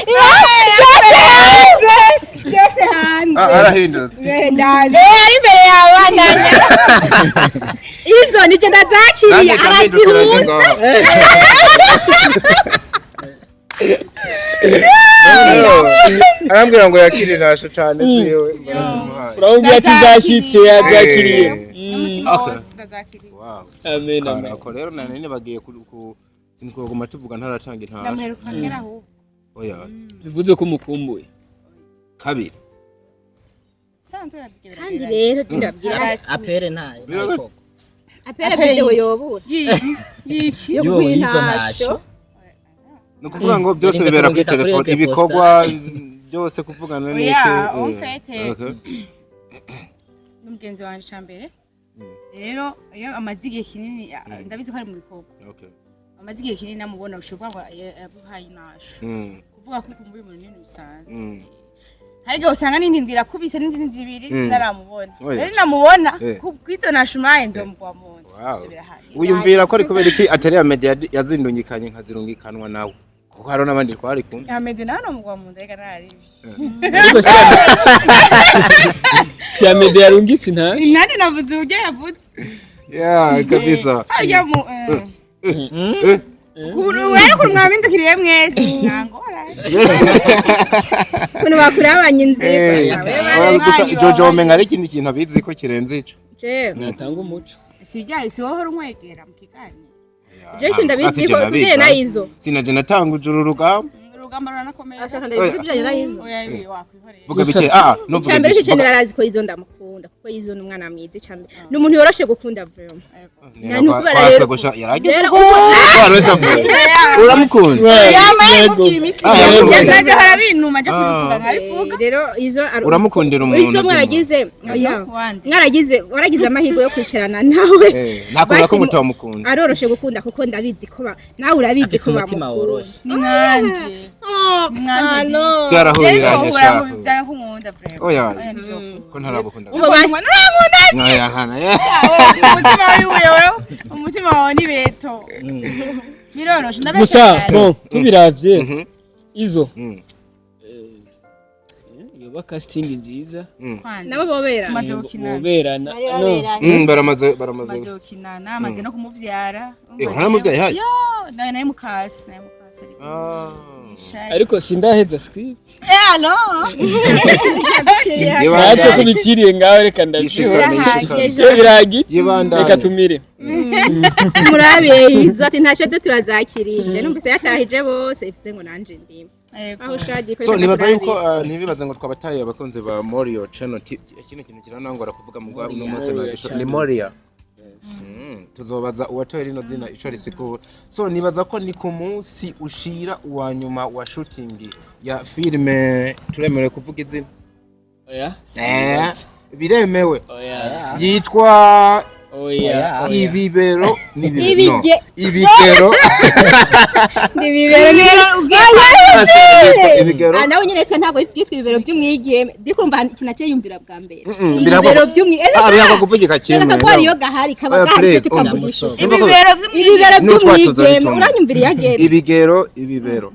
Byose hanze, byose hanze. Arahindutse. Ndazi. Ari imbere yawe bandanya. Izo nije ndazakiriye, Nanjye ndahindukira nje arazihunza. ngaho. Noneho, arambwira ngo yakire intasho cane ziwe, barazimuhaye. Urababwira ati zashyitse, yazakiriye. N'umutima Okay. wose ndazakiriye. Wow. Amen, amen. Karako rero nari nibagiye ku sinkoguma tuvuga ntaratanga intasho. Ndamuheruka kera ahubwo. Oya. Bivuze ko umukumbuye. Kabiri. Sanzwe nabyo. Kandi rero ndabwira Apere ntayo ntayo koko. Apere video yobura. Yiki. Yo Yo, kuguha y'izo intasho. ntasho. Ni ukuvuga ngo byose Yarinze bibera kuri kurungika kuri telefone, Epe ibikorwa byose, kuvugana Oya, n'iki. en fait, Okay. n'umugenzi wanje cambere rero, iyo amaze igihe kinini, ndabizi ko ari mu bikorwa. Okay. Amaze igihe kinini namubona, ushobora kuvuga ngo yaguhaye intasho. Kuvuga ko ukumbuye umuntu n'ibintu bisanzwe. Hari igihe usanga n'indwi irakubise n'izindi zibiri sinaramubona. Oya. Rero namubona kw'izo ntasho umpaye, nzomugwa mu nda. Wow. Ivyo birahari. Wiyumvira ko ari kubera iki atari ya media yazindungikanye nkazirungikanwa nawe, kuko hariho n'abandi twari kumwe? Ahmed nawe nomugwa mu nda, reka ntaribi. Ariko si Amede yarungitse nta Nani navuze uburyo yavuze. Yeah, kabisa. Harya mu ukuntu rero, ukuntu mwabindukiriye mwese, ntangorane. Ukuntu bakurabanya inzigo. Oya, gusa Jojo womenga ari ikindi kintu abizi ko kirenze ico. Jewe. Natanga umuco. Si ibyaye, si wowe uhora umwegera mu kiganiro. Jewe ikintu ndabizi ko kubijyanye na Izo. Sinaje natanguje uru rugamba. Urugamba ruranakomeye. Ashaka ndabizi ibijyanye na Izo. Oya, ibi wakwihorera. Vuga bike, nuvuga. Icambere cyo narazi ko Izo ndamukunda, kuko Izo ni umwana mwiza. Icambere ni umuntu yoroshe gukunda vraiment. Nta nukubara rero. Yarageze. Rero Uramukunda. Yamaye mubwiye iminsi Ah, yose. yego. Najya harabinuma njya kubivuga nkabivuga. Rero Izo Uramukundira umuntu. Izo mwaragize, oya. Wande. Mwaragize, waragize amahirwe yo kwicarana nawe. Nakunda ko Basi mutamukunda. Aroroshe gukunda, kuko ndabizi ko nawe urabizi Afise ko umutima bamukunda. woroshe. Ni nkanje. Oh, Mwambe. no. Byarahuriranye. Rero twohura Shaka. ngo byanga kunkunda vraiment. Oya. Oya, ntivyokunda. Ko ntaragukunda. Umva Nurankunda. Oya, hana. Ufise umutima wiwe wewe. Umutima wawe ni beto. Biroroshe Gusa ndabeshya. bon, tubiravye Izo yoba casting nziza. Nabo bobera. Tumaze gukinana. Boberana, Bari no. baberanye. Baramaze. Tumaze gukinana, amaze no kumuvyara. Uramuvyaye hayi? Yo, nawe nari mukasi, nari mukasi ariko. Nishaye. Ariko sindaheza script. Alors. Ntacyo kubikiriye ngaho, reka ndabyihora. Yishikana. Ibyo birahagije. Yibandanye. Reka tumire. Murabe Izo ati ntacyo ze turazakiriye. Numvise yatahije bose, ivuze ngo nanje ndimo. Aho shadi So nibaza yuko ntibibaza ngo twabataye abakunzi ba Morio Channel kino kintu kiranangora kuvuga mu uno munsi. Moria Nagisho ni Channel. Moria. Tuzobaza uwatoye rino zina ico risigura. So nibaza ko ni ku munsi ushira uwa nyuma wa shooting ya filme, turemerewe kuvuga izina? Oya. Biremewe. Oya. Yitwa Oya. Oya. Ibibero n'ibibero, no. Ibigero. Ni ibibero. Yitwa Ibigero. Ah, nawe nyine twe ntabwo byitwa ibibero by'umwigeme, ndikumva ikintu yumvira bwa mbere. Biragwa- Ibibero by'umwigeme. Biragwa kuvugika kimwe. Reka ko hariyo gahari kaba Oya, gahari please, tukavugisha. Ndamusoma. Ibibero Ibibero N'utwatuzo by'umwigeme nitumwe. uranyumvira iyo ageze. Ibigero, ibibero.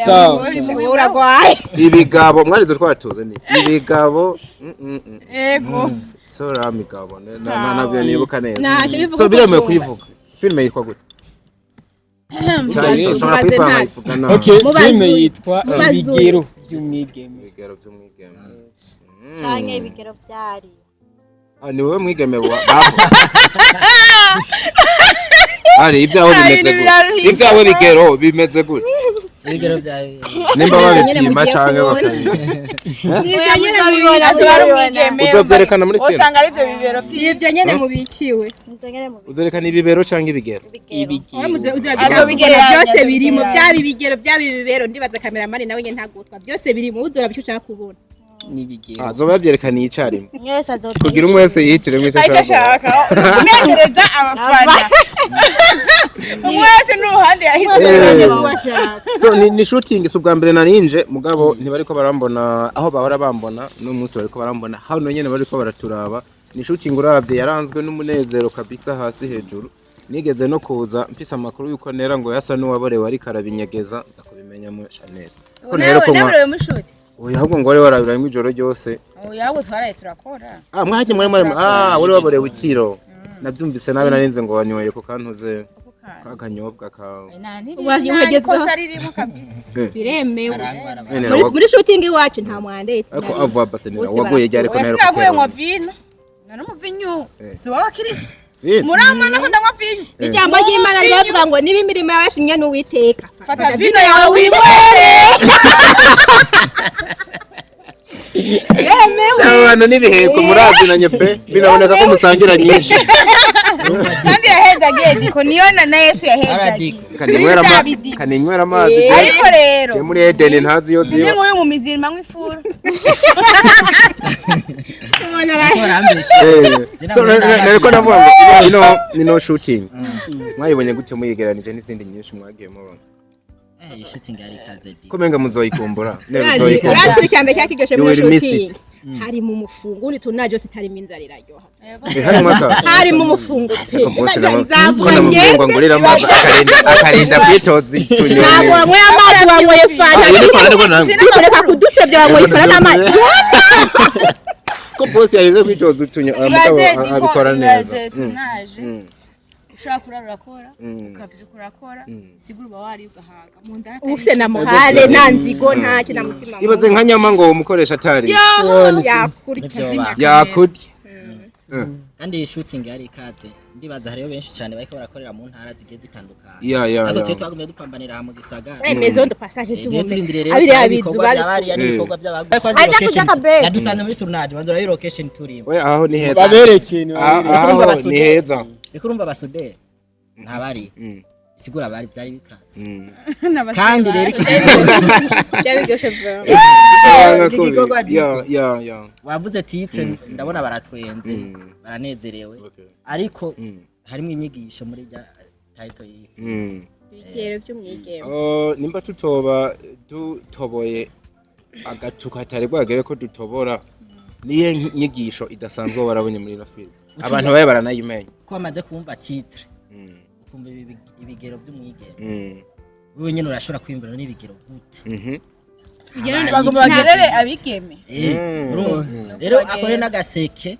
Sawa. Wewe uragwaye. Ibigabo mwarizo twatuze ni ibigabo. Ego. Sora migabo nabyo nibuka neza. Ntacyo bivuga So uko biremewe ubyumva. kuyivuga. Filime yitwa gute? Mubaze Ushobora kuyivuga nta- nkayivuga nabi. Okay, Mubazuye. filime yitwa Mubazuye. Ibigero by'umwigeme. Ibigero by'umwigeme. Canke ibigero vyari. Ah, ni wowe mwigeme wa baho ari ibyawe bimeze Ibintu gute? biraruhisha. Ibyawe bigero bimeze gute? Ibigero byawe. Nimba Nyene babipima mugiye canke kubona. bakabi Nibyo nyene muzobibona, mubikiwe. Ari umwigeme. Uzovyerekana muri filime? Usanga ari byo bibero vy'iyo. Nibyo nyene mubikiwe. Nivyo nyene mu Uzerekana ibibero canke ibigero? bigero. Azobigereranya byose birimo, azobigereranya. byaba ibigero, byaba ibibero, ndibaza kameramani nawe nyene ntagotwa, byose birimo, uzora icyo ushaka kubona. N'ibigero. Ah, zoba yavyerekaniye icarimwe Umwe wese azotora kugira umwe wese yihitiremo ico Icyo ashaka. ashaka kunezereza abafana. Umwe wese n'uruhande yahise. So ni shooting, si ubwa mbere narinje, mugabo ntibariko barambona aho bahora bambona. No munsi bariko barambona hano nyene, bariko baraturaba. Ni shooting uravye yaranzwe n'umunezero kabisa hasi hejuru. Nigeze no kuza mfise amakuru yuko nera ngo yasa n'uwaborewe ariko arabinyegeza, nza kubimenya mu Chanel ko nero ko Nawe muri shuti. Oya, ahubwo ngo wari warabiramo ijoro ryose. Oya, ahubwo twaraye turakora. Ah, mwahake mwari wari waborewe itiro. Nabyumvise nawe, narinze ngo wanyoye ku kantuze kakanyobwa ka Wagezweho. Kosa ririmo kabisa. Biremewe. Nene, Muri shooting iwacu nta mwandete. Ariko avuga base nera Bose waguye ryari ko Oya, naheruka sinaguye kera? nywa vino. Nari umuvinyu si w'abakirisi. Vino? Muramana ko ndanywa vino. Ijambo ry'Imana ribavuga ngo niba imirimo yawe yashimwe n'Uwiteka, fata vino yawe winywere. Biremewe. Abantu n'ibiheko murazinanye pe, binaboneka ko musangira nyinshi. Kandi yahezagiye diko niyo na Yesu yahezagiye. Aradiko. Kaninywera amazi. Ariko rero Je muri Edeni ntazi iyo sinzi ziba. nk'uyu mu mizirima nk'ifura. Arambeshe. So nariko navuga ngo ino shooting mwayibonye gute muyigeranije n'izindi nyinshi mwagiye mubona? Eh, iyi shooting yari ikaze di. Ko menga muzoyikumbura? Ne Urazi muzoyikumbura. urazi icyambere cyakiryoshe You muri will miss shooting it. hari mu mufungo uri tunaje sitarimo inzara iraryoha. Eh, harimo aka Hari mu mufungo pe. Bose Nzavuga ko ngende. namubwiye ngo ngurire amazi akarinda kwitoza utunyoni. Ntabwo wanyweye amazi, wanyweye fanta. Ah, iyo ni fanta, ariko ntabwo. Kureka kudusebya, wanyweye fanta n'amazi. Ko boss yarize kwitoza utunyoni, mugabo Ibaze diko abikora neza. ibaze tunaje ushobora kurara urakora, ukavyuka urakora, sigura uba wariye ugahaga mu nda hatari. Ufise na muhale, nta nzigo, ntacyo na mutima. Ibaze nka nyama ngo umukoresha atari yakurya. Nivyoba. Yakurya. Kandi iyi shooting yari ikaze, ndibaza hariyo benshi cyane bariko barakorera mu ntara zigiye zitandukanye, ariko twe twagumye dupambanira aha mu gisagara. Maison de passage. Tume Tubume turindiriye rero abiri turabe abizu ibikorwa bari bya bariya n'ibikorwa by'abagore. Aja kuja kabere. Yadusanze muri tournage, banza urabe location turimo. We, aho ni heza. Babereke ni Aho ni heza. Riko urumva abasuderi ntabari sigura bari byari bikaze. Kandi rero iki Byari biryoshe vraiment. Iki gikorwa Ya. Wavuze titre, ndabona baratwenze, baranezerewe, ariko harimo inyigisho muri rya title y'iyi film. Ibigero by'umwigeme. Oh, nimba tutoba dutoboye agatu katari bwagere ko dutobora, niye nyigisho idasanzwe warabonye muri ino film abantu babe baranayimenya? Ko bamaze kumva titre, ukumva ibigero by'umwigeme, wewe nyine urashobora kwiyumvira n'ibigero gute. Bagomba bagerere abigeme. Urumva rero akore n'agaseke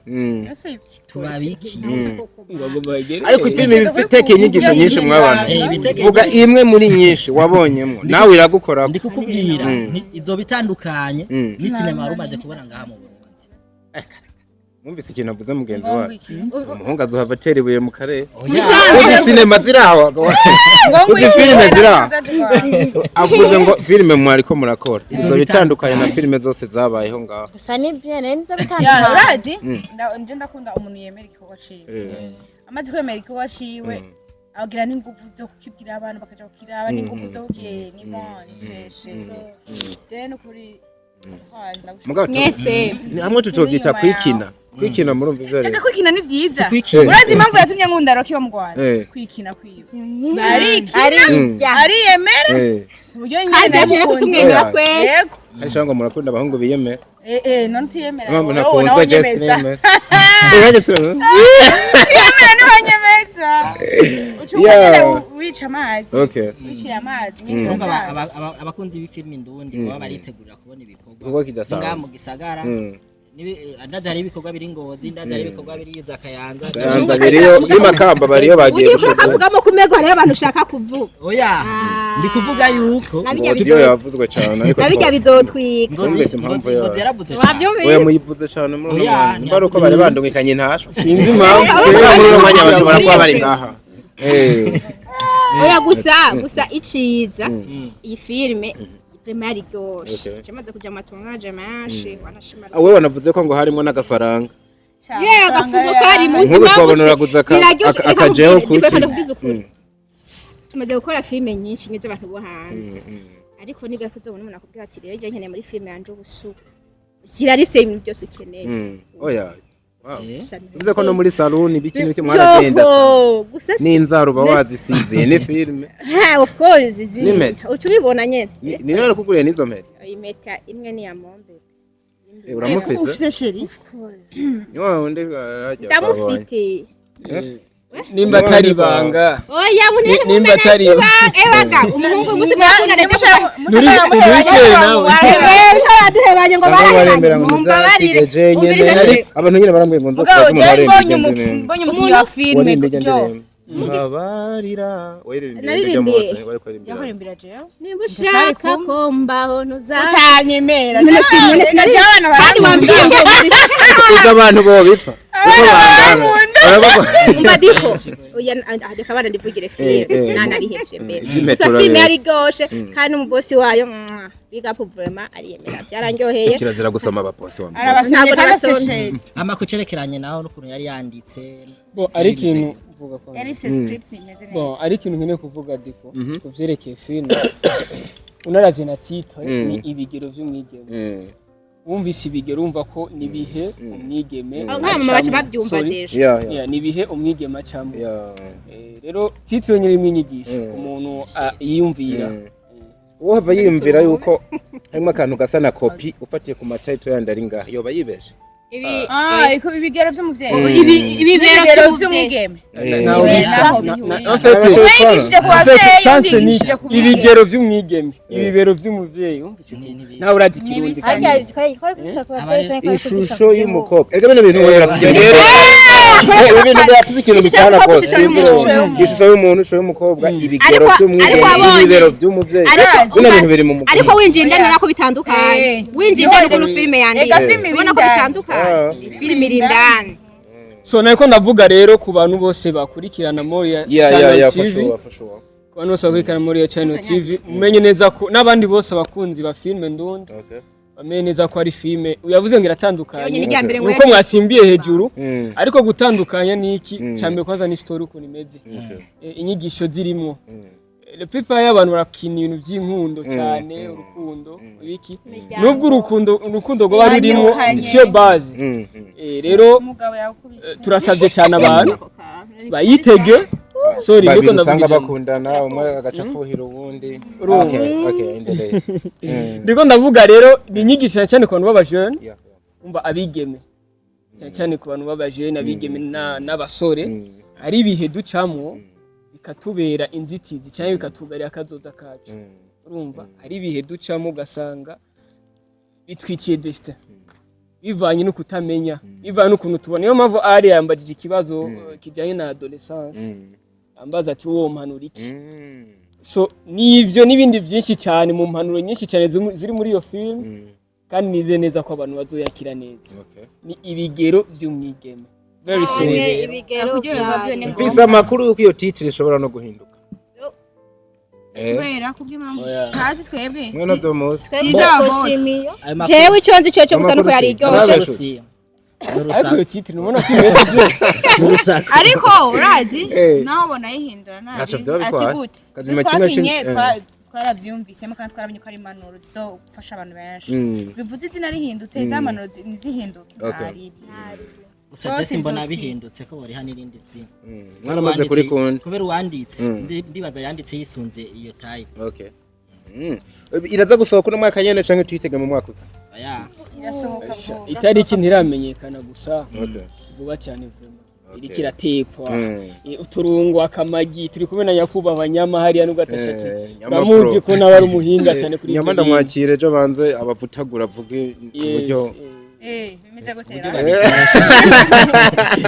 tubabikiye. Bagomba bagere. Ariko filime ifite inyigisho nyinshi mw'abantu. Ibiteke Vuga imwe muri nyinshi wabonyemo nawe iragukora. Ndi kukubwira izoba itandukanye n'isinema wari umaze kubona ngaha mu Burundi. Mwumvise ikintu avuze mugenzi wacu, umuhungu azohava atera ibuye mu karere. Oya. Uzi sinema ziri aho, uzi filime ziri aho. Avuze ngo filime mwariko murakora izo bitandukanye na filime zose zabayeho ngaho. Gusa ni bien nibyo Ya, bitandukanye. urazi nje ndakunda umuntu yemera igikorwa ciwe. Amaze kwemera igikorwa ciwe agira n'ingufu zo kukibwira abantu bakaja kukiraba, n'ingufu zo kuki ni bon, ni fresh je n'ukuri. Mugabo Mwese. Ni hamwe tutobyita kwikina, kwikina murumva ivyo Reka rero. kwikina ni vyiza. Kwikina. Urazi impamvu yatumye nkunda Rocky wo mu Rwanda? Kwikina kwiwe, arikina, ariyemera uburyo nyine Kandi yatumye namukunze. tumwemera Yeah. twese. Yego. Kandi shanga ngo murakunda abahungu biyemera. None utiyemera Impamvu wowe ntakunzwe nawe Jesse unyemeza. niyemera. Nanjye Utiyemera niwe nyemeza ucunga nyine wica amazi, wiciye amazi nyine. Urumva Urazazi. abakunzi b'ifilimi ndundi baba baritegurira kubona ibikorwa Ibikorwa kidasanzwe. ngaha mu gisagara. Ndazi hari ibikorwa biri Ngozi, ndazi hari ibikorwa biri za Kayanza. Kayanza biriyo n'imakamba bariyo bagiye Ugiye gushaka. kurakavugamo kumego hariho abantu ushaka kuvuga. Oya, ndi kuvuga yuko Nabijya Ngozi yo yavuzwe cyane ariko nabijya bizotwika. Ngozi Numvise impamvu Ngozi yayo. Ngozi yaravuze cyane. Wabyumvise? Oya, muyivuze cyane muri uno Oya, mwanya nimba ari uko bari bandungikanye intasho. Sinzi impamvu. Muri uno mwanya bashobora kuba bari ngaha. Oya, gusa iciza iyi filime vraiment yaryoshe. Jamaze kuja amatungaje menshi wanashima. Ah, wewe wanavuze ko ngo harimo n'agafaranga. Yewe, agafungo kari munsi. Nk'ubu twabona uraguze akajeho kuki? Kuki ukuri tumaze gukora filime nyinshi nk'izo abantu bo hanze, ariko niga kuzobona umuntu akubwira ati rero nkeneye muri filime yanje ubusuku shyira liste y'ibintu byose ukeneye. Oya. Wow. Bivuze ko no muri salon ibiki n'ibiki mwaragenda se. Yoho, gusa N'inzara uba wazisiziye ni filime. Ha, of course N'impeta. uca ubibona nyene. Ni rero kuguriye n'izo mpeta. Impeta imwe ni ya mombe. Uramufise? Ufise chéri? Ni wa wundi hajya twabonye. Ndamufite. Nimba atari ibanga. Oya, munene. Nimba atari ibanga. Ebaga umuhungu umunsi mwakundana cyo duhebanye ngo barahebanye ngo mumbabarire nyene. Abantu nyene barambwiye ngo nzokaza umuntu mbonye umukinnyi wa filme jo mbabarira Naririmbiye. Yakuririmbira jewe. Nimba ushaka ko mbaho utanyemera. None sinari abana kandi wambwiye ngo uzi abantu bo bipfa uko bangana. Umva diko, oya, reka abana ndivugire filime nanabihevye mbere. Ivy'impeta Gusa filime urabizi. yari goshe kandi umubosi wayo, mwah, big up vraiment, ariyemera, byarandyoheye. Kirazira gusoma abaposi wa Arabasomye Ntabwo kandi nabasomye. asesheje. Ama kucerekeranye naho n'ukuntu yari yanditse. Bo ari ikintu mvuga kwa Yari ifise script imeze neza. Bon, ari ikintu nkeneye kuvuga diko ku vyerekeye filime. Unaravye na titre, ni ibigero vy'umwigeme. Wumvise ibigero, wumva ko ni ibihe umwigeme Aho nk'abamama baca acamwo. babyumva Sorry. déjà. Yeah, ni ibihe umwigeme acamwo. Rero titre nyine irimo inyigisho umuntu yiyumvira. Wohava yiyumvira yuko harimo akantu gasa na copie ufatiye ku ma title yandi ari ngaha, yoba yibeshe. Ibi Ah, ibigero vy'umuvyeyi. Ibibero Ibigero by'umuvyeyi. vy'umwigeme. Naho bisa. Naho bihuriye. En fait, Wigishije ku bavyeyi, sense ni wigishije ku bigeme. ibigero vy'umwigeme, ibibero vy'umuvyeyi. Wumva ico kintu nawe urazi ikirundi N'ibisa. kandi. Ishusho y'umukobwa, erega bino bintu birafite rero, ibi bintu birafite ikintu bitana kose. Ishusho y'umuntu. Ishusho y'umuntu, ishusho y'umukobwa, ibigero Ariko by'umwigeme, wabonye. ibibero by'umuvyeyi, Ariko bino bintu biri mu ariko winjiye indani urabona ko bitandukanye. Winjiye indani ukuntu filime yanditse, Ega filime ubona ko iri indani. bitandukanye, filime iri indani. So nariko ndavuga rero ku bantu bose bakurikirana Moria Channel For TV, sure, for sure. ku bantu bose bakurikirana Moria Channel TV, mumenye neza ko n'abandi bose abakunzi ba filime ndundi bamenye neza ko ari filime yavuze ngo iratandukanye. Yonyine irya mbere ngo Nuko mwasimbiye hejuru, ariko gutandukanya ni iki? Cyambere kwanza ni story ukuntu imeze, inyigisho zirimo. Le plupart y'abantu barakina ibintu by'inkundo cyane, urukundo ibiki, nubwo urukundo rwaba rurimo, Banyirukanye. siyo base. Rero Umugabo yakubise. Turasabye cyane abantu bayitege. Sorry, Babiri ndiko ndavuga usanga ijambo. bakundana, umwe agaca afuhira uwundi. Urumva. Okay, endelea. Ndiko ndavuga rero ni inyigisho cyane cyane ku bantu b'abajene, umva, abigeme, cyane cyane ku bantu b'abajene, abigeme n'abasore. Hari ibihe ducamwo bikatubera inzitizi cyangwa bikatugarira akazoza kacu. Urumva, hari ibihe ducamo ugasanga bitwikiye destin bivanye no kutamenya, bivanye n'ukuntu tubona. Niyo mpamvu ari yambajije ikibazo kijyanye na adolescence, ambaza ati: "Wowe mpanura iki?" So nivyo n'ibindi byinshi cyane mu mpanuro nyinshi cyane ziri muri iyo film, kandi nizeye neza ko abantu bazoyakira neza. Ni ibigero by'umwigeme, very soon. Ibigero Kuryoherwa byo ni Mfise ngombwa. amakuru yuko iyo titre ishobora no guhinduka. Kubera kubw'impamvu tazi twebwe. Mwene byo muzi. Byiza bose. Ayo makuru. Jewe icyo nzi cyo gusa nuko Amakuru yari si. iryoshe. Arabeshe. Ariko iyo titre nubona ko imeze byose. N'urusaku. Ariko urazi naho ubona yihindura nabi Ntaco vyoba bitwaye. asigute. Kazima kimwe Twakinye twaravyumvisemo kandi twaramenye ko ari impanuro zizofasha abantu benshi. Bivuze izina rihindutse, za mpanuro ntizihinduke. Ntaribi. Gusa je Byose simbona bizotwika. bihindutse ko boriha n'irindi zina. Mwaramaze kurikunda. Kubera uwanditse, ndibaza yanditse yisunze iyo title. Okay. Iraza gusohoka uno mwaka nyene canke tuyitege mu mwaka uza? Oya. Irasohoka vuba. Itariki ntiramenyekana gusa vuba cyane, vuba iriko iratekwa. Uturungo, akamagi, turi kumwe na nyakubahwa Nyama hariya nubwo atashatse. Nyama Bamuzi pro. ko nawe ari umuhinga cyane kuri Nyama ibyo bintu. ndamwakire ejo banze abavutagura avuge uburyo. Yes. Bimeze gute?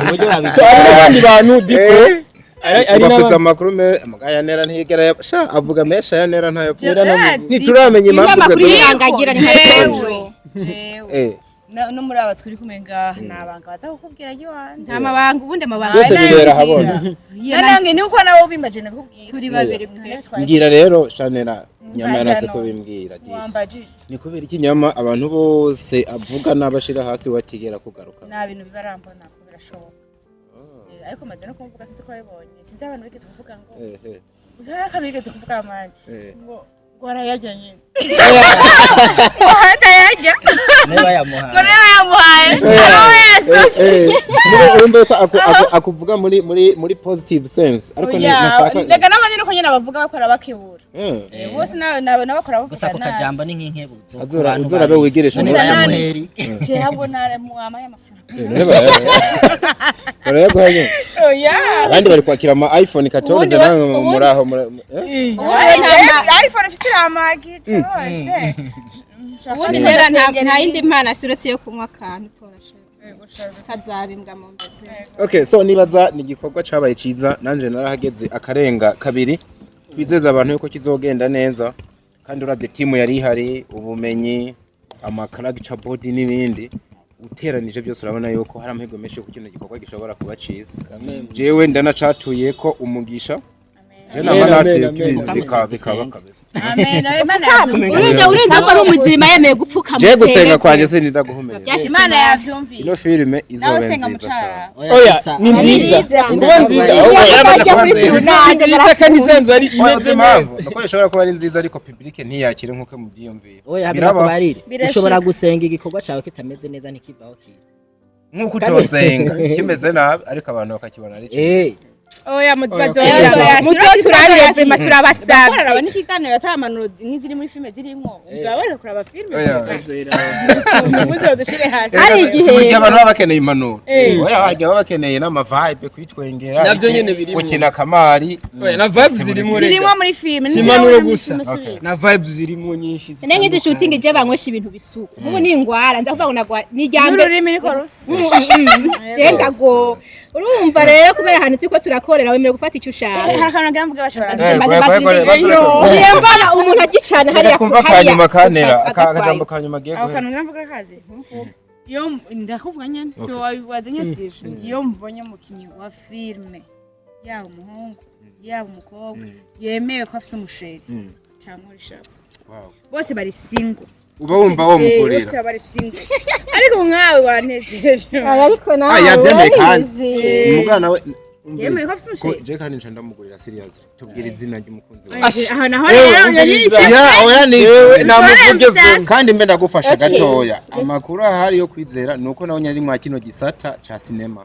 Uburyo So babigira. hari n'abandi bantu diko ari Tubafise n'abandi amakuru me muga ya nera ntiyigera sha avuga menshi, aya nera ntayo. Nera namuvuga. Ntituramenya impamvu Amakuru ubwo y'ibanga agira ni Jewe jewe no no muri aba turi kumwe ngaha ni abanga baza kukubwira yiwanje. Nta mabanga, ubundi amabanga Byose bibera ahabona. Nange ni uko nawe ubimbaje nabikubwira. Turi babiri. Mbwira rero Shanera, Nyama yarase ko bimbwira disi. Wambajije. Ni kubera iki Nyama abantu bose avuga n'abashira hasi watigera kugaruka? Nta bintu bibarambona ko birashoboka. Ariko maze no kumvuga, sinzi ko wabibonye, sinzi abantu bigeze kuvuga ngo akantu bigeze kuvuga mani ngo arayarya nyine, ngo hatayarya. Niba yamuhaye. Ngo niba yamuhaye aho yasoshe. Urumva ko akuvuga muri positive sense, ariko ntashaka. Reka n'abandi nuko nyine bavuga bakora bakibura. Bose n'abakora bavuga Gusa ako nabi. kajambo ni nk'inkebuzo ku Azora bantu uzorabe babiri. wigirisha Niba Gusa yamuheri. Jewe ahubwo naramuhaye amafaranga. None barayaguha nyene. Oya. Abandi bari kwakira ama iPhone 14, nawe muraho eh? iPhone ifise iramagije hose. Ubundi rero nta yindi mpano afise uretse yo kunywa akantu torashaka kazabimbwa mu mbere. Okay, so nibaza ni igikorwa cabaye ciza, nanje narahageze akarenga kabiri. Twizeza abantu yuko kizogenda neza, kandi uravye timu yari ihari, ubumenyi, ama character board n'ibindi uteranije byose, urabona yuko hari amahirwe menshi yuko kino gikorwa gishobora kuba ciza. Jewe ndanacatuye ko umugisha, je nama Amen, natuye amen, ko ibintu amen. bikaba kabisa. Amen. Imana yavyumvise. Urenze ko ari umuzima yemeye gupfukama. Je gusenga kwanje sinida guhumirira. Imana yavyumvise. Ino filime izoba Nawe senga nziza mucara. cyane. Oya, gusa- ni nziza. Nziza. Kuba nziza, Oya, yaramaze Ajya kuba kuri nziza. tournage. Nziza kandi isanzwe ari Oya, imeze uzi impamvu nuko ishobora kuba ari nziza ariko public ntiyakire nkuko mubyiyumviye. Oya, habe Birabaho. nakubarire. Birashika. Ushobora gusenga igikorwa cawe kitameze neza, ntikivaho kiri. Nkuko utosenga kimeze nabi ariko abantu bakakibona ari cyiza. Oya, Oya, muzoturabire vraiment, turabasabye. Bararaba n'ikiganiro ata mpanuro nk'iziri muri filime zirimo, uzaba kuraba filime. Oya. Muzodushire hasi. Hari igihe- Si burya abantu baba bakeneye impanuro, oya, hajya baba bakeneye n'ama vibe, kwitwengera, Nabyo iki, nyene birimo. gukina kamari. Oya, na vibes zirimo rega. Zirimo muri filime. Si impanuro gusa, na vibes zirimo nyinshi. Nene nk'izi shooting je banywesha ibintu bisuku, nk'ubu ni ingwara nza kuvuga ngo nagwa ni irya mbere. N'ururimi niko rusa. Je ndago urumva rero kubera ahantu turiko turakorera wemerewe gufata icyo ushaka. Hari akantu nagira mvuge, bashobora Ngiye mbona umuntu agicana hariya. Kumva kanyuma kanera akajambo kanyuma agiye Ako guhera. kantu navuga kazi ntumvuge iyo ndakuvuga nyene, si wabibaza nyene sije. Iyo mbonye umukinyi wa filime, yaba umuhungu yaba umukobwa, yemeye ko afise umusheri cyangwa urishaka, bose bari single. Uba wumva Bose womugurira. bari single, ariko nkawe wanezereje. Ariko Ah, nawe yabyemeye kandi urabizi. umugana we. Yemeye ko afise umusheri. Je kandi nca ndamugurira, serious. Tubwira izina ry'umukunzi wawe. Aho naho rero iyo ni Umviriza. Ya, oya, ni Jewe namuvuge Usobanura. vuba. Kandi mbe ndagufasha gatoya, amakuru ahari yo kwizera ni uko nawe nyari mwa kino gisata ca sinema.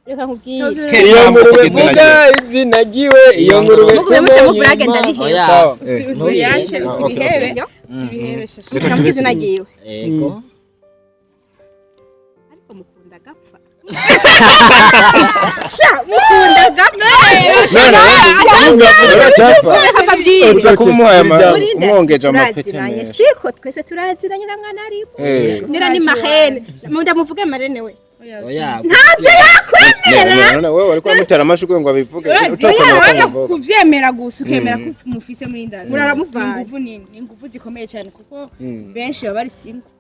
Reka nkubwire. Tera Iyo intambwe ngurube, uvuge izina vuga ryiwe. izina ryiwe, iyo ngurube. Mugume mushe mu burage, ndabiheba. Oya. Sawa. Usiyache, Ah, okay, usibihebe, usibihebe shasha. Reka Reka tube izina ryiwe. Ego. Ariko mukunda gapfa sha, mukunda gapfa. Uracapfa. Reka mbabwire. Uza kuba umuhaye Muri industry umwongeje amapeti turaziranye, menshi. siko twese turaziranye na mwana arimo. Nira ni marraine, ndamuvuge marraine we. Oya. Ntabyo yakwemera. None wewe wariko uramutera amashurwe ngo abivuge, utakwemera ko Urabona, amuvuga. kuvyemera gusa, ukemera ko mufise muri industry, Muraramuvanga. ni inguvu nini, ni inguvu zikomeye cyane, kuko benshi baba bari single.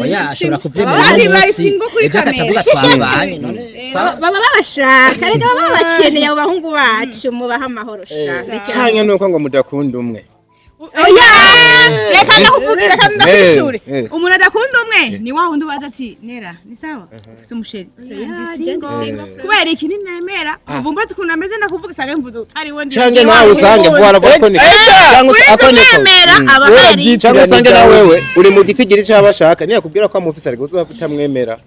Oya, ashobora kuvyemera Abandi uno bari munsi, single kuri ejo akaca kamera. avuga twavanye none Baba babashaka reka, baba babakeneye abo bahungu bacu, mubaha amahoro sha. Canke nuko ngo mudakunda umwe. Oya, reka ndakuvuga, reka ndakwishure. Eh. Umuntu adakunda umwe ni wa wundi ubaza ati: "Nera, ni sawa, ufise umusheri?" "Oya, ndi single." "Kubera iki?" "Ninemera." Ubu mbaza ukuntu ameze, ndakuvuga usange mvuze utari we, ndi Canke nawe usange vuba aravuga ko ni canke Urinze ako niko. umwemera aba ahari. Canke usange na wewe uri mu gitigiri c'abashaka, niyakubwira ko amufise ariko uzoba utamwemera,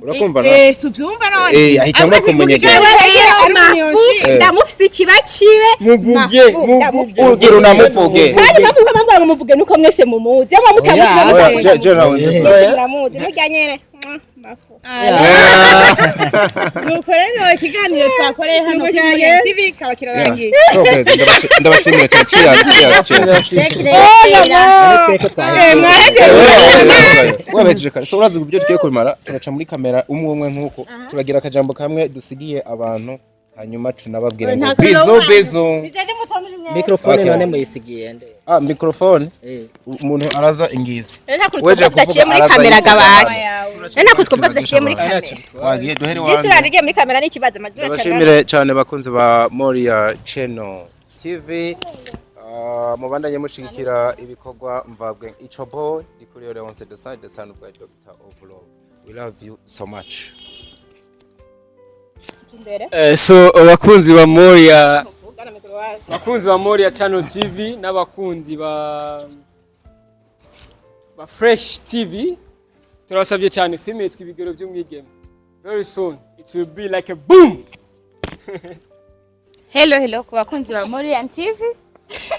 urakumva na Eh, si uvyumva none? Ahitamwo Avuga ati, kumunyegera. "Mugisha we ari Mafu umunyonshi." ndamufise ikiba kibe. Muvuge, Mafu, muvuge. ndamufise. Ugira unamuvuge. Kandi mpamvu mbwira ngo muvuge nuko mwese mumuzi, aba mutamuzi. Oya, Oya, Mushaka je nawe nzi. mwese muramuzi murya nyene. Mafu. Nuko rero ikiganiro twakoreye hano kuri Muriya TV kaba kirarangiye. So guys, ndabashimira cyane. Cheers, cheers, cheers. None tweko twahejeje. Mwahejeje. Wabejeje kare, so urazi uburyo tugiye kubimara, turaca muri kamera umwe umwe nk'uko turagira akajambo kamwe dusigiye abantu, hanyuma tunababwira ngo bizo bizo. Microphone Okay. none muyisigiye nde? Ah, microphone. Eh. Umuntu araza ingizi. Rero nta kuntu Weje twavuga tudaciye kuvuga muri araza kamera yisiga. gabasha. Rero nta kuntu twavuga tudaciye muri kamera. Wagiye duhere Jisi wanjye. urangiye muri kamera n'ikibazo amazuru. Ndabashimire cyane bakunzi ba Moria Channel TV. Mubandanye mushigikira ibikorwa mvabwe. Ico boy Dikuriyo Leonce the side, the son of God, Doctor of Love. We love you so much. So abakunzi ba Moria, abakunzi ba Moria Channel TV n'abakunzi ba Fresh TV, turabasabye cyane, filime yitwa Ibigero by'Umwigeme, very soon it will be like a boom. Hello, hello ku bakunzi ba Morian TV.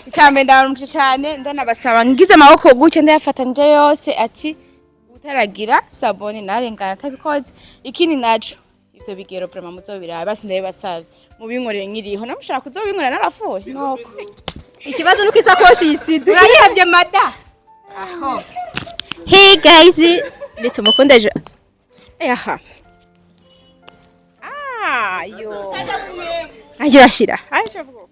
Icyambere ndabaramukije cyane, ndanabasaba ngize amaboko gutya ndayafatanije yose ati Utaragira s'abonner narengana atabikoze. Ikindi naco, ivyo bigero vraiment muzobiraba, basi ndabibasavye, mubinkorere nkiriho. Namushaka kuzobinkorera narafuye nuko. Ikibazo nuko isakoshi yisize. Urayihevye mada. Hey guys, ni Tumukunde Jo. Aha. Ah, yo. Agira shira. Aje vuga.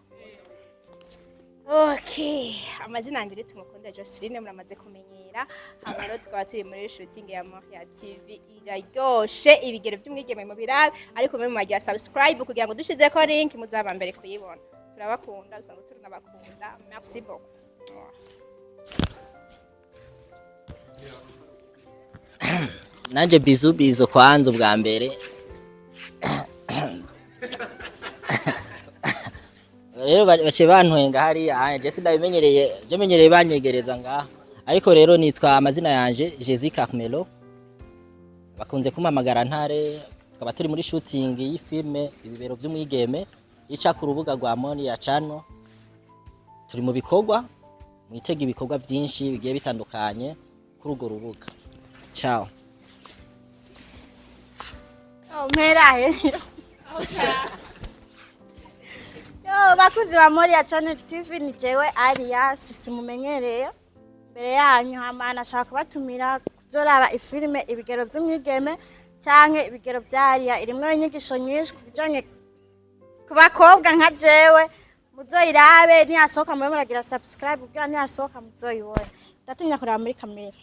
Okay, amazina yanjye ni Tumukunde Joseline, muramaze kumenyera. Hama rero tukaba turi muri shooting ya Moria TV, iraryoshe. Ibigero by'umwigeme mu birabe, ariko mwe mumagira subscribe kugira ngo dushizeko link muzaba mbere kuyibona. Turabakunda, dusanzwe turanabakunda. Merci beaucoup. Nanje bizu bizu kwanza ubwa mbere rero baciye bantwenga hariya, je sindabimenyereye, je menyereye banyegereza ngaha. Ariko rero nitwa, amazina yanje Jezi Carmelo, bakunze kumpamagara Ntare. Tukaba turi muri shooting y'ifilme Ibibero by'umwigeme ica ku rubuga rwa Monia Channel. Turi mu bikorwa, mwitega ibikorwa byinshi bigiye bitandukanye kuri urwo rubuga. Ciao. Oh, mperahe yo bakunzi ba Moria Channel TV, ni jewe Arias simumenyereye mbere yanyu. Hama nashaka kubatumira kuzoraba ifilime Ibigero by'umwigeme canke Ibigero vya Aria, irimwo inyigisho nyinshi ku bijanye ku bakobwa nka jewe. Muzoyirabe niyasohoka, mube muragira subscribe kugira niyasohoka muzoyibone. Ndatinya kuraba muri kamera.